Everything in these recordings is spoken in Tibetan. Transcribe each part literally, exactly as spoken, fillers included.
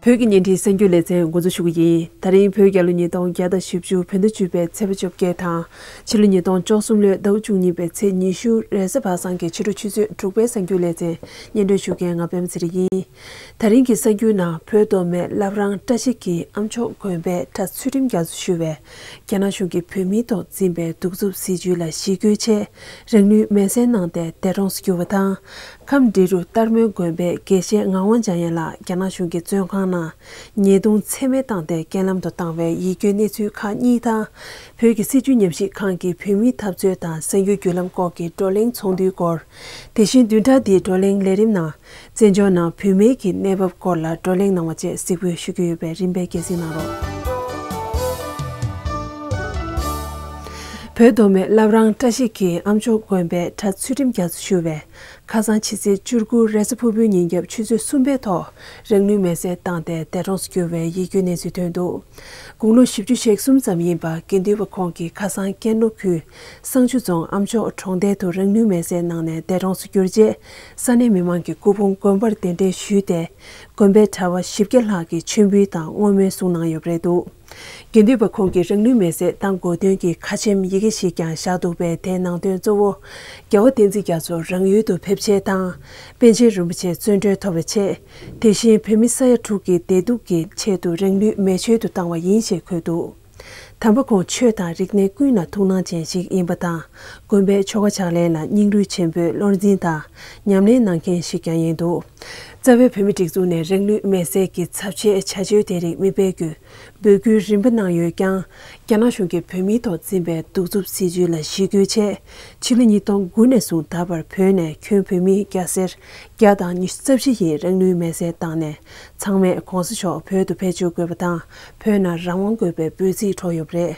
བོད་ཀྱི་བརྙན་འཕྲིན་གསར་འགྱུར་ལེ་ཚན་འགོ་འཛུགས་ཞུ་གི་ཡིན། ད་རིང་བོད་རྒྱལ་ལོ་ཉིས་སྟོང་བརྒྱ་དང་བཞི་བཅུ་བོད་ཟླ་བཅུ་པའི་ཚེས་པ་བཅོ་བརྒྱད་དང་། ཕྱི་ལོ་ཉིས་སྟོང་བཅུ་གསུམ་ལོའི་ཟླ་བ་བཅུ་གཉིས་པའི་ཚེས་ཉི་ཤུ་རེས་གཟའ་པ་སངས་ཀྱི་ཕྱི་དྲོ་ཆུ་ཚོད་དྲུག་པའི་གསར་འགྱུར་ལེ་ཚན་སྙན་སྒྲོན་ཞུ་མཁན་ང་པད་མ་ཚེ་རིང་ཡིན། ད་རིང་གི་གསར་འགྱུར་ནང་བོད་མདོ་སྨད་བླ་བྲང་བཀྲ་ཤིས་ཀྱི་ཨ་མཆོག་དགོན་པའི་གྲྭ་ཚུལ་ཁྲིམས་རྒྱ་མཚོ་ཞུ་བས། རྒྱ་ནག་གཞུང་གིས་བོད་མིའི་ཐོག་འཛིན་པའི་གདུག་རྩུབ་སྲིད་བྱུས་ལ་ཞི་རྒོལ་ཆེད་རང་ལུས་མེར་སྲེག་གནང་སྟེ་འདས་གྲོངས་སུ་གྱུར་བ་དང་། ཁམས་འབྲི་རུ་སྟར་མོའི་དགོན་པའི་དགེ་བཤེས་ངག་དབང་འཇམ་དབྱངས་ལགས་རྒྱ་ནག་གཞུང་གི་བཙོན་ཁང་ནང་ཉེས་རྡུང་ཚད་མེད་བཏང་སྟེ་རྐྱེན་ལམ་དུ་བཏང་བའི་ཡིད་སྐྱོའི་གནས་ཚུལ་ཁག་གཉིས་དང་། བོད་ཀྱི་སྲིད་བྱུས་ཉམས་ཞིབ་ཁང་གི་བོད་མིའི་འཐབ་རྩོད་དང་གསར་འགྱུར་བརྒྱུད་ལམ་སྐོར་གྱི་བགྲོ་གླེང་ཚོགས་འདུའི་སྐོར། དེ་བཞིན་བདུན་ཕྲག་འདིའི་བགྲོ་གླེང་ལས་རིམ་ནང་། བཙན་བྱོལ་ནང་བོད་མིའི་གི་གནས་བབ་སྐོར་ལ་བགྲོ་གླེང་གནང་བ་བཅས་གཟིགས་འབུལ་ཞུ་རྒྱུ་ཡོད་པས་རིམ་པས་རྒྱལ་གཟིགས་གནང་རོགས། བོད་མདོ་སྨད་བླ་བྲང་བཀྲ་ཤིས་ཀྱི་ཨ་མཆོག་དགོན་པའི་གྲྭ་ཚུལ་ཁྲིམས་རྒྱ་མཚོ་ཞུ་བས། ཁ་སང་ཕྱི་ཚེས་བཅུ་དགུ་རེས་གཟའ་ཕུར་བུའི་ཉིན་རྒྱབ་ཆུ་ཚོད་གསུམ་པའི་ཐོག་རང་ལུས་མེར་སྲེག་བཏང་སྟེ་འདས་གྲོངས་སུ་གྱུར་བའི་ཡིད་སྐྱོའི་གནས་ཚུལ་ཐོན་འདུག་དགུང་ལོ་བཞི་བཅུ་ཞེ་གསུམ་ཙམ་ཡིན་པ་དགེ་འདུན་པ་ཁོང་གིས་ཁ་སང་ཀན་ལྷོ་ཁུལ་བསང་ཆུ་རྫོང་ཨ་མཆོག་གྲོང་རྡལ་དུ་རང་ལུས་མེར་སྲེག་གནང་ནས་འདས་གྲོངས་སུ་གྱུར་རྗེས། ས་གནས་མི་མང་གིས་སྐུ་ཕུང་དགོན་པར་གདན་འདྲེན་ཞུས་ཏེ། དགོན་པའི་གྲྭ་བ་བཞི་བརྒྱ་ལྷག་གིས་མཆོད་འབུལ་དང་བསྔོ་སྨོན་གསུང་གནང་ཡོད་པ་རེད་འདུག་དགེ་འདུན་པ་ཁོང་གིས་རང་ལུས་མེར་སྲེག་བཏང་དགོས་དོན་གྱི་ཁ་ཆེམས་ཡི་གེ་ཞིག་ཀྱང་བཞག་འདུག་པས། དེའི་ནང་དོན་གཙོ་བོ། རྒྱལ་བ་བསྟན་འཛིན་རྒྱ་མཚོ་རང་ཡུལ་དུ་ཕེབས་ཆེད་དང་། པཎ་ཆེན་རིན་པོ་ཆེ་བཙོན་གྲོལ་ཐོབ་པའི་ཆེད། དེ་བཞིན་བོད་མི་ས་ཡ་དྲུག་གི་བདེ་སྡུག་གི་ཆེད་དུ་རང་ལུས་མེ་མཆོད་དུ་བཏང་བ་ཡིན་ཞེས་འཁོད་འདུག་དམ་པ་ཁོང་ཆོས་དང་རིག་གནས་ཀུན་ལ་ཐུགས་སྣང་ཅན་ཞིག་ཡིན་པ་དང་། དགོན་པའི་ཆོ་ག་ཕྱག་ལེན་ལ་སྙིང་རུས་ཆེན་པོས་བློར་འཛིན་དང་ཉམས་ལེན་གནང་མཁན་ཞིག་ཀྱང་ཡིན་འདུག་རྩ་བའི་བོད་མི་སྒྲིག་འཛུགས་ནས་རང་ལུས་མེར་སྲེག་གི་ཚབས་ཆེའི་བྱ་སྤྱོད་དེ་རིགས་མི་སྤེལ་རྒྱུའི་འབོད་སྐུལ་རིམ་པ་གནང་ཡོད་ཀྱང་། རྒྱ་ནག་གཞུང་གིས་བོད་མིའི་ཐོག་འཛིན་པའི་གདུག་རྩུབ་སྲིད་བྱུས་ལ་ཞི་རྒོལ་ཆེད། ཕྱི་ལོ་ཉིས་སྟོང་དགུ་ནས་བཟུང་ད་བར་བོད་ནས་ཁྱོན་བོད་མི་སྐྱ་སེར་བརྒྱ་དང་ཉི་ཤུ་རྩ་བཞི་ཡིས་རང་ལུས་མེར་སྲེག་བཏང་ནས། ཚང་མས་གོང་ས་མཆོག་བོད་དུ་ཕེབས་བཅུག་དགོས་པ་དང་། བོད་ནང་རང་དབང་དགོས་པའི་འབོད་ཚིག་འཕྲོག་ཡོད་པ་རེད།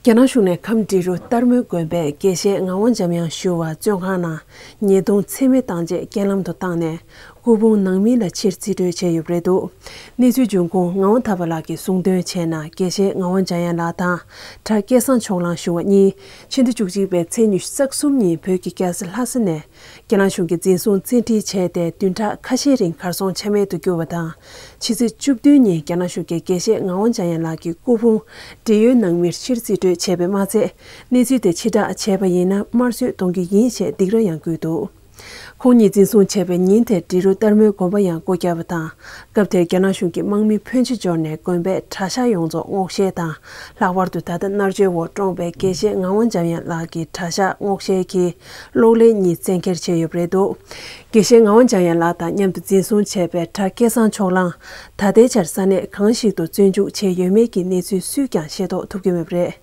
རྒྱ་ནག་གཞུང་ནས་ཁམས་འབྲི་རུ་སྟར་མོའི་དགོན་པའི་དགེ་བཤེས་ངག་དབང་འཇམ་དབྱངས་ཞུ་བ་བཙོན་ཁང་ནང་ཉེས་རྡུང་ཚད་མེད་བཏང་རྗེས་རྐྱེན་ལམ་དུ་བཏང་ནས། སྐུ་ཕུང་ནང་མི་ལ་ཕྱིར་རྩིས་སྤྲོད་བྱས་ཡོད་པ་རེད་འདུག་གནས་ཚུལ་འབྱུང་ཁུངས་ངག་དབང་ཐར་པ་ལགས་ཀྱིས་གསུངས་དོན་བྱས་ན། དགེ་བཤེས་ངག་དབང་འཇམ་དབྱངས་ལགས་དང་གྲྭ་སྐལ་བཟང་ཕྱོགས་གླང་ཞུ་བ་གཉིས་ཕྱི་ཟླ་བཅུ་གཅིག་པའི་ཚེས་ཉི་ཤུ་རྩ་གསུམ་ཉིན་བོད་ཀྱི་རྒྱལ་ས་ལྷ་ས་ནས། རྒྱ་ནག་གཞུང་གིས་འཛིན་བཟུང་བཙན་ཁྲིད་བྱས་ཏེ། བདུན་ཕྲག་ཁ་ཤས་རིང་གར་སོང་ཆ་མེད་དུ་གྱུར་བ་དང་། ཕྱི་ཚེས་བཅུ་བདུན་ཉིན་རྒྱ་ནག་གཞུང་གིས་དགེ་བཤེས་ངག་དབང་འཇམ་དབྱངས་ལགས་ཀྱི་སྐུ་ཕུང་བགྲེས་ཡོལ་ནང་མིར་ཕྱིར་རྩིས་སྤྲོད་བྱས་པས་མ་ཚད། གནས་ཚུལ་དེ་ཕྱིར་བསྒྲགས་བྱས་པ་ཡིན་ན་དམར་གསོད་གཏོང་རྒྱུ་ཡིན་ཞེས་སྡིགས་ར་ཡང་བསྐུལ་འདུག་ཁོང་ཉིད་འཛིན་བཟུང་བྱས་པའི་ཉིན་དེར་འབྲི་རུ་སྟར་མོའི་དགོན་པ་ཡང་སྒོ་བརྒྱབ་པ་དང་། སྐབས་དེར་རྒྱ་ནག་གཞུང་གིས་དམག་མི་ཕོན་ཆེ་འབྱོར་ནས་དགོན་པའི་གྲྭ་ཤག་ཡོངས་རྫོགས་སྔོག་བཤེར་དང་། ལྷག་པར་དུ་ད་ལྟ་མནར་གཅོད་འོག་བཀྲོངས་པའི་དགེ་བཤེས་ངག་དབང་འཇམ་དབྱངས་ལགས་ཀྱི་གྲྭ་ཤག་སྔོག་བཤེར་གྱིས་གློག་ཀླད་གཉིས་བཙན་འཁྱེར་བྱས་ཡོད་པ་རེད་འདུག་དགེ་བཤེས་ངག་དབང་འཇམ་དབྱངས་ལགས་དང་མཉམ་དུ་འཛིན་བཟུང་བྱས་པའི་གྲྭ་སྐལ་བཟང་ཕྱོགས་གླང་ད་ལྟའི་ཆར་ས་གནས་གང་ཞིག་ཏུ་བཙོན་འཇུག་བྱས་ཡོད་མེད་ཀྱི་གནས་ཚུལ་སུས་ཀྱང་ཤེས་རྟོགས་ཐུབ་ཀྱི་མེད་པ་རེད།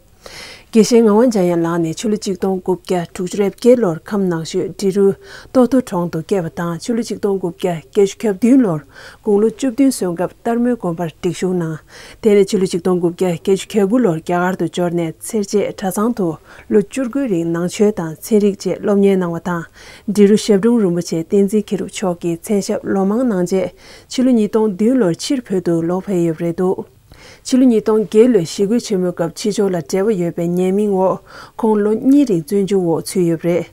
དགེ་བཤེས་ངག་དབང་འཇམ་དབྱངས་ལགས་ནི་ཕྱི་ལོ་གཅིག་སྟོང་དགུ་བརྒྱ་དྲུག་ཅུ་རེ་བརྒྱད་ལོར་ཁམས་ནག་ཆུའི་འབྲི་རུའི་ལྟོ་ཐོ་གྲོང་དུ་སྐྱེས་པ་དང་། ཕྱི་ལོ་གཅིག་སྟོང་དགུ་བརྒྱ་བརྒྱད་ཅུ་གྱ་བདུན་ལོར་དགུང་ལོ་བཅུ་བདུན་སོན་སྐབས་སྟར་མོའི་དགོན་པར་སྒྲིག་ཞུགས་གནང་། དེ་ནས་ཕྱི་ལོ་གཅིག་སྟོང་དགུ་བརྒྱ་བརྒྱད་ཅུ་གྱ་དགུ་ལོར་རྒྱ་གར་དུ་འབྱོར་ནས་སེར་བྱེས་གྲྭ་ཚང་དུ་ལོ་བཅུ་དགུའི་རིང་ནང་ཆོས་དང་ཚན་རིག་བཅས་སློབ་གཉེར་གནང་བ་དང་། འབྲི་རུ་ཞབས་དྲུང་རིན་པོ་ཆེ་བསྟན་འཛིན་མཁས་གྲུབ་མཆོག་གིས་མཚན་ཞབས་ལོ་མང་གནང་རྗེས། ཕྱི་ལོ་ཉིས་སྟོང་བདུན་ལོར་ཕྱིར་བོད་དུ་ལོག་ཕེབས་ཡོད་པ་རེད་འདུག་ཕྱི་ལོ་ཉིས་སྟོང་བརྒྱད་ལོའི་ཞི་རྒོལ་ཆེན་མོའི་སྐབས་ཕྱི་ཕྱོགས་ལ་འབྲེལ་བ་ཡོད་པའི་ཉེས་མིང་འོག་ཁོང་ལོ་གཉིས་རིང་བཙོན་འཇུག་འོག་ཚུད་ཡོད་པ་རེད།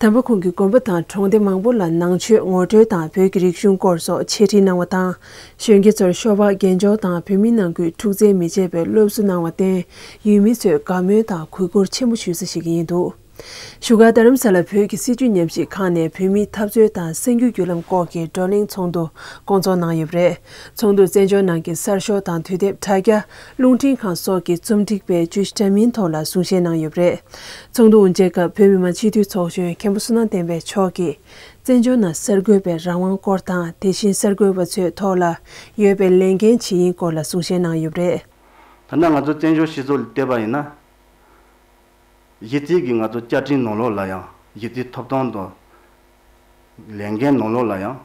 དམ་པ་ཁོང་གིས་དགོན་པ་དང་གྲོང་སྡེ་མང་པོ་ལ་ནང་ཆོས་ངོ་སྤྲོད་དང་བོད་ཀྱི་རིག་གཞུང་སྐོར་སོགས་འཆད་ཁྲིད་གནང་བ་དང་། གཞོན་སྐྱེས་ཚོར་ཤོ་སྦག་རྒྱན་སྦྱོར་དང་བོད་མི་ནང་ཁུལ་འཁྲུག་རྩོད་མི་བྱེད་པའི་སློབ་གསོ་གནང་བར་བརྟེན། ཡུལ་མི་ཚོས་དགའ་མོས་དང་གུས་བཀུར་ཆེན་པོ་ཞུ་ས་ཞིག་ཡིན་འདུག་བཞུགས་སྒར་རྡ་རམ་ས་ལར་བོད་ཀྱི་སྲིད་བྱུས་ཉམས་ཞིབ་ཁང་ནས་བོད་མིའི་འཐབ་རྩོད་དང་གསར་འགྱུར་བརྒྱུད་ལམ་སྐོར་གྱི་བགྲོ་གླེང་ཚོགས་འདུ་སྐོང་ཚོགས་གནང་ཡོད་པ་རེད། ཚོགས་འདུར་བཙན་བྱོལ་ནང་གི་གསར་ཤོག་དང་དུས་དེབ་དྲ་རྒྱ། རླུང་འཕྲིན་ཁང་སོགས་ཀྱི་རྩོམ་སྒྲིག་པའི་བརྗོད་གཞི་འདྲ་མིན་ཐོག་ལ་གསུང་བཤད་གནང་ཡོད་པ་རེད། ཚོགས་འདུ་དབུ་འབྱེད་སྐབས་བོད་མི་མང་སྤྱི་འཐུས་ཚོགས་གཞོན་མཁན་པོ་བསོད་ནམས་བསྟན་འཕེལ་མཆོག་གིས། བཙན་བྱོལ་ནང་གསར་འགོད་པའི་རང་དབང་སྐོར་དང་། དེ་བཞིན་གསར་འགོད་པ་ཚོའི་ཐོག་ལ་ཡོད་པའི་ལས་འགན་ཇི་ཡིན་སྐོར་ལ་གསུང་བཤད་གནང་ཡོད་པ་རེད། ད་ལྟ་ང་ཚོ་བཙན་བྱོལ་སྤྱི་ཚོགས་ལ་བལྟས་པ་ཡིན་ན། གཞི་རྩའི་གི་ང་ཚོ་བཅའ་ཁྲིམས་ནང་ལོགས་ལ་ཡང་། གཞི་རྩའི་ཐོབ་ཐང་དང་ལས་འགན་ནང་ལོགས་ལ་ཡང་།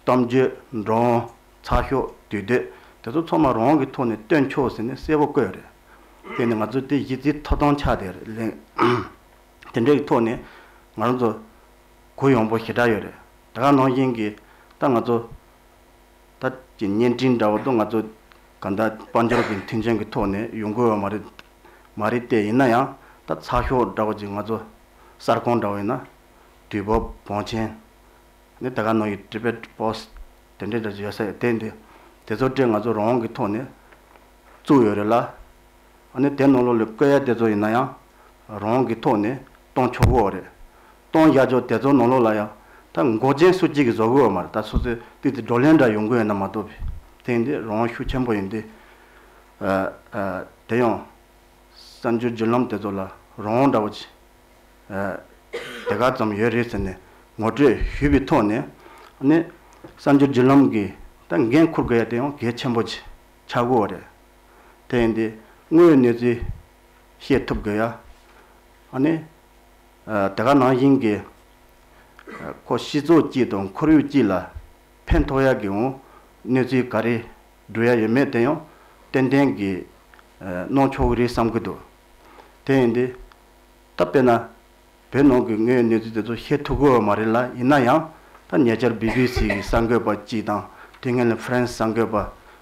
གཏམ་བརྗོད། འགྲོ་འོང་། ཚགས་ཤོག་དུས་དེབ་དེ་ཚོ་ཚང་མ་རང་དབང་གི་ཐོག་ནས་སྟོན་ཆོག་ཟེར་ནས་གསལ་པོ་བཀོད་ཡོད་རེད། དེ་ནི་ང་ཚོ་དེ་གཞི་རྩའི་ཐོབ་ཐང་ཆགས་བསྡད་རེད། ལན། དེ་འདྲའི་ཐོག་ནས་ང་རང་ཚོ་གུ་ཡངས་པོ་ཞེ་དྲག་ཡོད་རེད། དེ་ག་ནང་བཞིན་གྱི་ད་ང་ཚོ་ད་ཀྱི་བརྙན་འཕྲིན་འདྲ་བོ་དང་ང་ཚོ་ག་འདྲ་དཔལ་འབྱོར་གྱི་མཐུན་རྐྱེན་གྱི་ཐོག་ནས་ཡོང་དགོས་པ་མ་རེད། མ་རེད་དེ། ཡིན་ན་ཡང་ད་ཚགས་ཤོག་འདྲ་བོ་ཅིག་ང་ཚོ་གསར་ཁང་འདྲ་བོ་ཡིན་ན་དུས་བབ། བང་ཆེན། ནི་ད་ག་ནང་བཞིན་ཊི་བེཊ་པོ་སི་ཊི་དེ་འདྲའི་འདྲ་ཅིག་ཡོད་ས་ཡོད། དེ་འདི་ དེ་ཚོ་སྤྲད་ང་ཚོ་རང་དབང་གི་ཐོག་ནས་བཙུགས་ཡོད་རེད་ལ། ཨ་ནི་དེ་ནང་ལོགས་ལ་བཀོད་ཡ་དེ་ཚོ་ཡིན་ན་ཡང་རང་དབང་གི་ཐོག་ནས་གཏོང་ཆོག་གི་ཡོད་རེད། གཏོང་བཞག་ཆོག་དེ་ཚོ་ནང་ལོགས་ལ་ཡང་ད་འགོག་རྐྱེན་སུ་གཅིག་གིས་བཟོ་གི་ཡོད་མ་རེད། ད་སོ་སོའི་ཏིག་ཏིག་བགྲོ་གླེང་འདྲ་ཡོང་གི་ཡོད་ན་མ་གཏོགས་པའི་དེ་ཡིན་དུས་རང་དབང་ཤུགས་ཆེན་པོ་ཡིན་དུས། ཨ་ཨ་དེ་ཡང་གསར་འགྱུར་བརྒྱུད་ལམ་དེ་ཚོ་ལ་རང་དབང་འདྲ་བོ་ཅིག་ཨ་དེ་ག་ཙམ་ཡོད་རེད་ཟེར་ནས་ངོ་སྤྲོད་ཞུས་པའི་ཐོག་ནས་ནི་གསར་འགྱུར་བརྒྱུད་ལམ་གྱི་ད་འགན་འཁུར་དགོས་ཡ་དེ་ཡང་གལ་ཆེན་པོ་ཅིག་ཆགས་ཀྱི་ཡོད་རེད། དེ་ཡིན་དུས་དངོས་ཡོད་གནས་ཚུལ་ཤེས་ཐུབ་དགོས་ཡ། ཨ་ནི། ཨ་དེ་ག་ནང་བཞིན་གྱི་ཨ་ཁོ་སྤྱི་ཚོགས་སྤྱི་དང་ཁོར་ཡུག་སྤྱི་ལ་ཕན་ཐོགས་ཡ་གི་འོང་གནས་ཚུལ་ག་རེ་འགྲོ་ཡ་ཡོད་མེད་དེ་ཡང་ཏན་ཏན་གྱི་ཨ་གནང་ཆོག་གི་རེད་བསམ་གྱི་འདུག་དེ་ཡིན་དུས་ད་དཔེར་ན། བོད་ནང་གི་དངོས་ཡོད་གནས་ཚུལ་དེ་ཚོ་ཤེས་ཐུབ་ཀྱི་ཡོད་མ་རེད་ལ། ཡིན་ན་ཡང་ད་ཉེ་ཆར་བི་བི་སི་གི་གསར་འགོད་པ་གཅིག་དང་དེ་སྔོན་ལ་ཧྥ་རན་སི་གསར་འགོད་པ་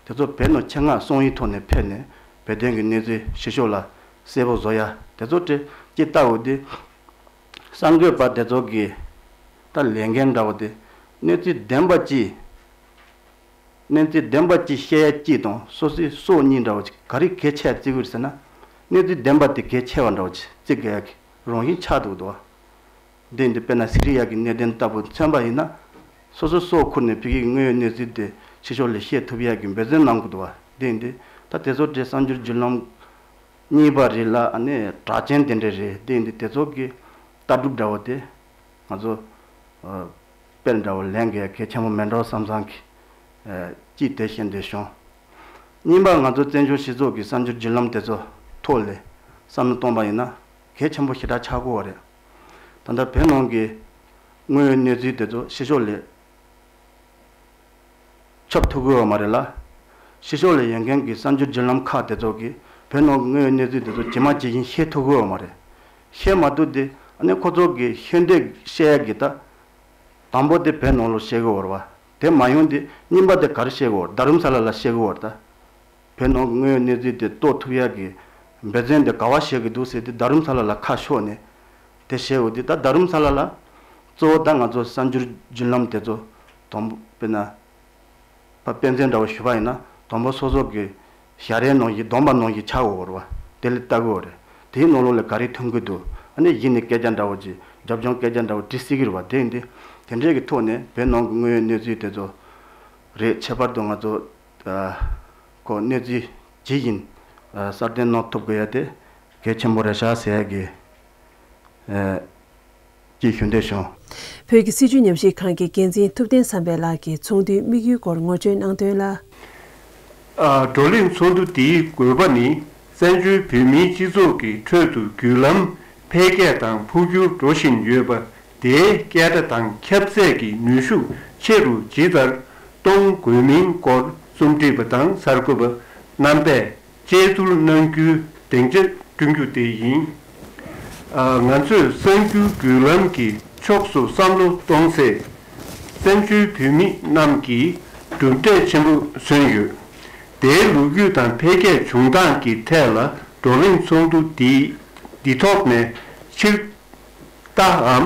དེ་ཚོ་བོད་ནང་ཆེད་མངགས་སོང་ཡིན་ཐོག་ནས་ཕེབས་ནས་བོད་དོན་གྱི་གནས་ཚུལ་ཕྱི་ཕྱོགས་ལ་གསལ་པོ་བཟོ་ཡ་དེ་ཚོ་སྤྲད་ཅེས་ལྟ་འོ་དེ་གསར་འགོད་པ་དེ་ཚོ་གི་ད་ལས་འགན་འདྲ་བོ་དེ་གནས་ཚུལ་བདེན་པ་གཅིག་གནས་ཚུལ་བདེན་པ་གཅིག་བཤད་ཡ་གཅིག་དང་སོ་སོའི་སྲོག་གཉིས་འདྲ་བོ་གཅིག་ག་རེ་གལ་ཆེ་བརྩི་གི་རེད་ཟེར་ན། གནས་ཚུལ་བདེན་པ་དེ་གལ་ཆེ་བ་འདྲ་བོ་གཅིག་བརྩི་དགོས་ཡ་གི་རང་བཞིན་ཆགས་འདུག་འདུག་བ། འདི་འདི་དཔེར་ན་སི་རི་ཡ་གི་གནད་དོན་ལྟ་བུ་མཚོན་པ་ཡིན་ན། སོ་སོ་སྲོག་ཁུར་ནས་ཕ་གིའི་དངོས་ཡོད་གནས་ཚུལ་དེ་ཕྱི་ཕྱོགས་ལ་བཤད་ཐུབ་ཡ་གི་འབད་བརྩོན་གནང་དགོས་འདུག་བ། འདི་འདི་ད་དེ་ཚོ་དེ་གསར་འགྱུར་བརྒྱུད་ལམ་གཉིས་པ་རེད་ལ་ཨ་ནི་གྲགས་ཅན་དེ་འདྲ་རེད། འདི་འདི་དེ་ཚོ་གི་ལྟ་གྲུབ་འདྲ་བོ་དེ་ང་ཚོ་ཨ་དཔེ་འདྲ་བོ་ལེན་དགོས་གལ་ཆེན་པོ་མེད་འགྲོ་བསམ་བསམ་གི་ཨ་གཅིག་དེ་བཞིན་དུ་བྱུང་། གཉིས་པ་ང་ཚོ་བཙན་བྱོལ་སྤྱི་ཚོགས་ཀྱི་གསར་འགྱུར་བརྒྱུད་ལམ་དེ་ཚོ་ཐོག་ལ་བསམ་བློ་གཏོང་པ་ཡིན་ན་གལ་ཆེན་པོ་ཞེ་དྲག་ཆགས་ཀྱི་ཡོད་རེད། ད་ལྟ་བོད་ནང་གི་དངོས་ཡོད་གནས་ཚུལ་དེ་ཚོ་ཕྱི་ཕྱོགས་ལ་ཁྱབ་ཐུབ་ཀྱི་ཡོད་མ་རེད་ལ། ཕྱི་ཕྱོགས་ལ་ཡོད་མཁན་གྱི་གསར་འགྱུར་བརྒྱུད་ལམ་ཁག་དེ་ཚོ་གིས་བོད་ནང་གི་དངོས་ཡོད་གནས་ཚུལ་དེ་ཚོ་ཇི་མ་ཇི་བཞིན་ཤེས་ཐུབ་ཀྱི་ཡོད་མ་རེད། ཤེས་མ་ཐུབ་དེ་ཨ་ནི་ཁོ་ཚོ་གི་ཤེས་འདོད་བཤད་ཡ་གི་ད། དང་པོ་དེ་བོད་ནང་ལ་བཤད་ཀྱི་ཡོད་རེད་བ། དེ་མ་ཡོང་དེ་གཉིས་པ་དེ་ག་རེ་བཤད་ཀྱི་ཡོད་རེད། རྡ་རམ་ས་ལ་ལ་བཤད་ཀྱི་ཡོད་རེད་ད། བོད་ནང་གི་དངོས་ཡོད་གནས་ཚུལ་དེ་རྟོགས་ཐུབ་ཡག་གི་འབད་བརྩོན་དེ་ག་བ་བྱེད་ཀྱི་འདུག་ཟེར་དུས་རྡ་རམ་ས་ལ་ལ་ཁ་ཕྱོགས་ནས་དེ་བྱས་ཡོད་དུས། ད་རྡ་རམ་ས་ལ་ལ་གཙོ་བོ་ད་ང་ཚོ་གསར་འགྱུར་བརྒྱུད་ལམ་དེ་ཚོ་དང་པོ་དཔེར་ན་ཕ་དཔེ་མཚོན་འདྲ་བོ་ཞུས་པ་ཡིན་ན་དང་པོ་སོ་སོ་གི་ཞལ་རས་ནང་བཞིན་སྡོམ་པ་ནང་བཞིན་ཆགས་ཡོད་རེད་བ། དེ་ལ་ལྟ་གི་ཡོད་རེད། དེའི་ནང་ལོགས་ལ་ག་རེ་ཐོན་གི་འདུག་ཨ་ནི་གཞི་ནས་སྐད་ཆ་འདྲ་བོ་ཅིག་རྒྱབ་ལྗོངས་སྐད་ཆ་འདྲ་བོ་འདྲི་སྲིད་ཀྱི་རེད་བ། དེ་ཡིན་དུས་དེ་འདྲའི་གི་ཐོག་ནས་བོད་ནང་གི་དངོས་ཡོད་གནས་ཚུལ་དེ་ཚོ་རེད། ཁྱད་པར་དུ་ང་ཚོ་ཨ་ཁོ་གནས་ཚུལ་ཇི་བཞིན་ཨ་གསར་བཏོན་གནང་ཐུབ་དགོས་ཡ་དེ་གལ་ཆེན་པོ་རེད་ཤག་ཟེར་ཡ་གི་ཨ་ཅེས་ཞུ་འདོད་བྱུང་། བོད་ཀྱི་སྲིད་བྱུས་ཉམས་ཞིབ་ཁང་གི་འགན་འཛིན་ཐུབ་བསྟན་བསམ་འཕེལ་ལགས་ཀྱིས་ཚོགས་འདུའི་དམིགས་ཡུལ་སྐོར་ངོ་སྤྲོད་གནང་དོན་ལ། ཨ་བགྲོ་གླེང་ཚོགས་འདུ་འདིའི་དགོས་པ་ནི། བཙན་བྱོལ་བོད་མིའི་སྤྱི་ཚོགས་ཀྱི་ཁྲོད་དུ་བརྒྱུད་ལམ་འཕེལ་རྒྱས་དང་འཕོ་འགྱུར་འགྲོ་བཞིན་ཡོད་པ་དེའི་སྐད་སྒྲ་དང་ཁྱབ་ཚད་ཀྱི་ནུས་ཤུགས་ཆེ་རུ་ཇི་ལྟར་གཏོང་དགོས་མིན་སྐོར་རྩོམ་སྒྲིག་པ་དང་གསར་འགོད་པ་རྣམ་པས་དཔྱད་བསྡུར་གནང་རྒྱུའི་སྡིངས་ཆ་བསྐྲུན་རྒྱུ་དེ་ཡིན། ང་ཚོས་གསར་འགྱུར་བརྒྱུད་ལམ་གྱི་ཕྱོགས་སུ་བསམ་བློ་གཏོང་ཚེ། བཙན་བྱོལ་བོད་མི་རྣམས་ཀྱིས་གྲུབ་འབྲས་ཆེན་པོ་སོན་ཡོད། དེའི་ལོ་རྒྱུས་དང་འཕེལ་རྒྱས་བྱུང་སྟངས་ཀྱི་ཐད་ལ་བགྲོ་གླེང་ཚོགས་འདུ་འདི་འདི་ཐོག་ནས་ཕྱིར་ལྟའམ་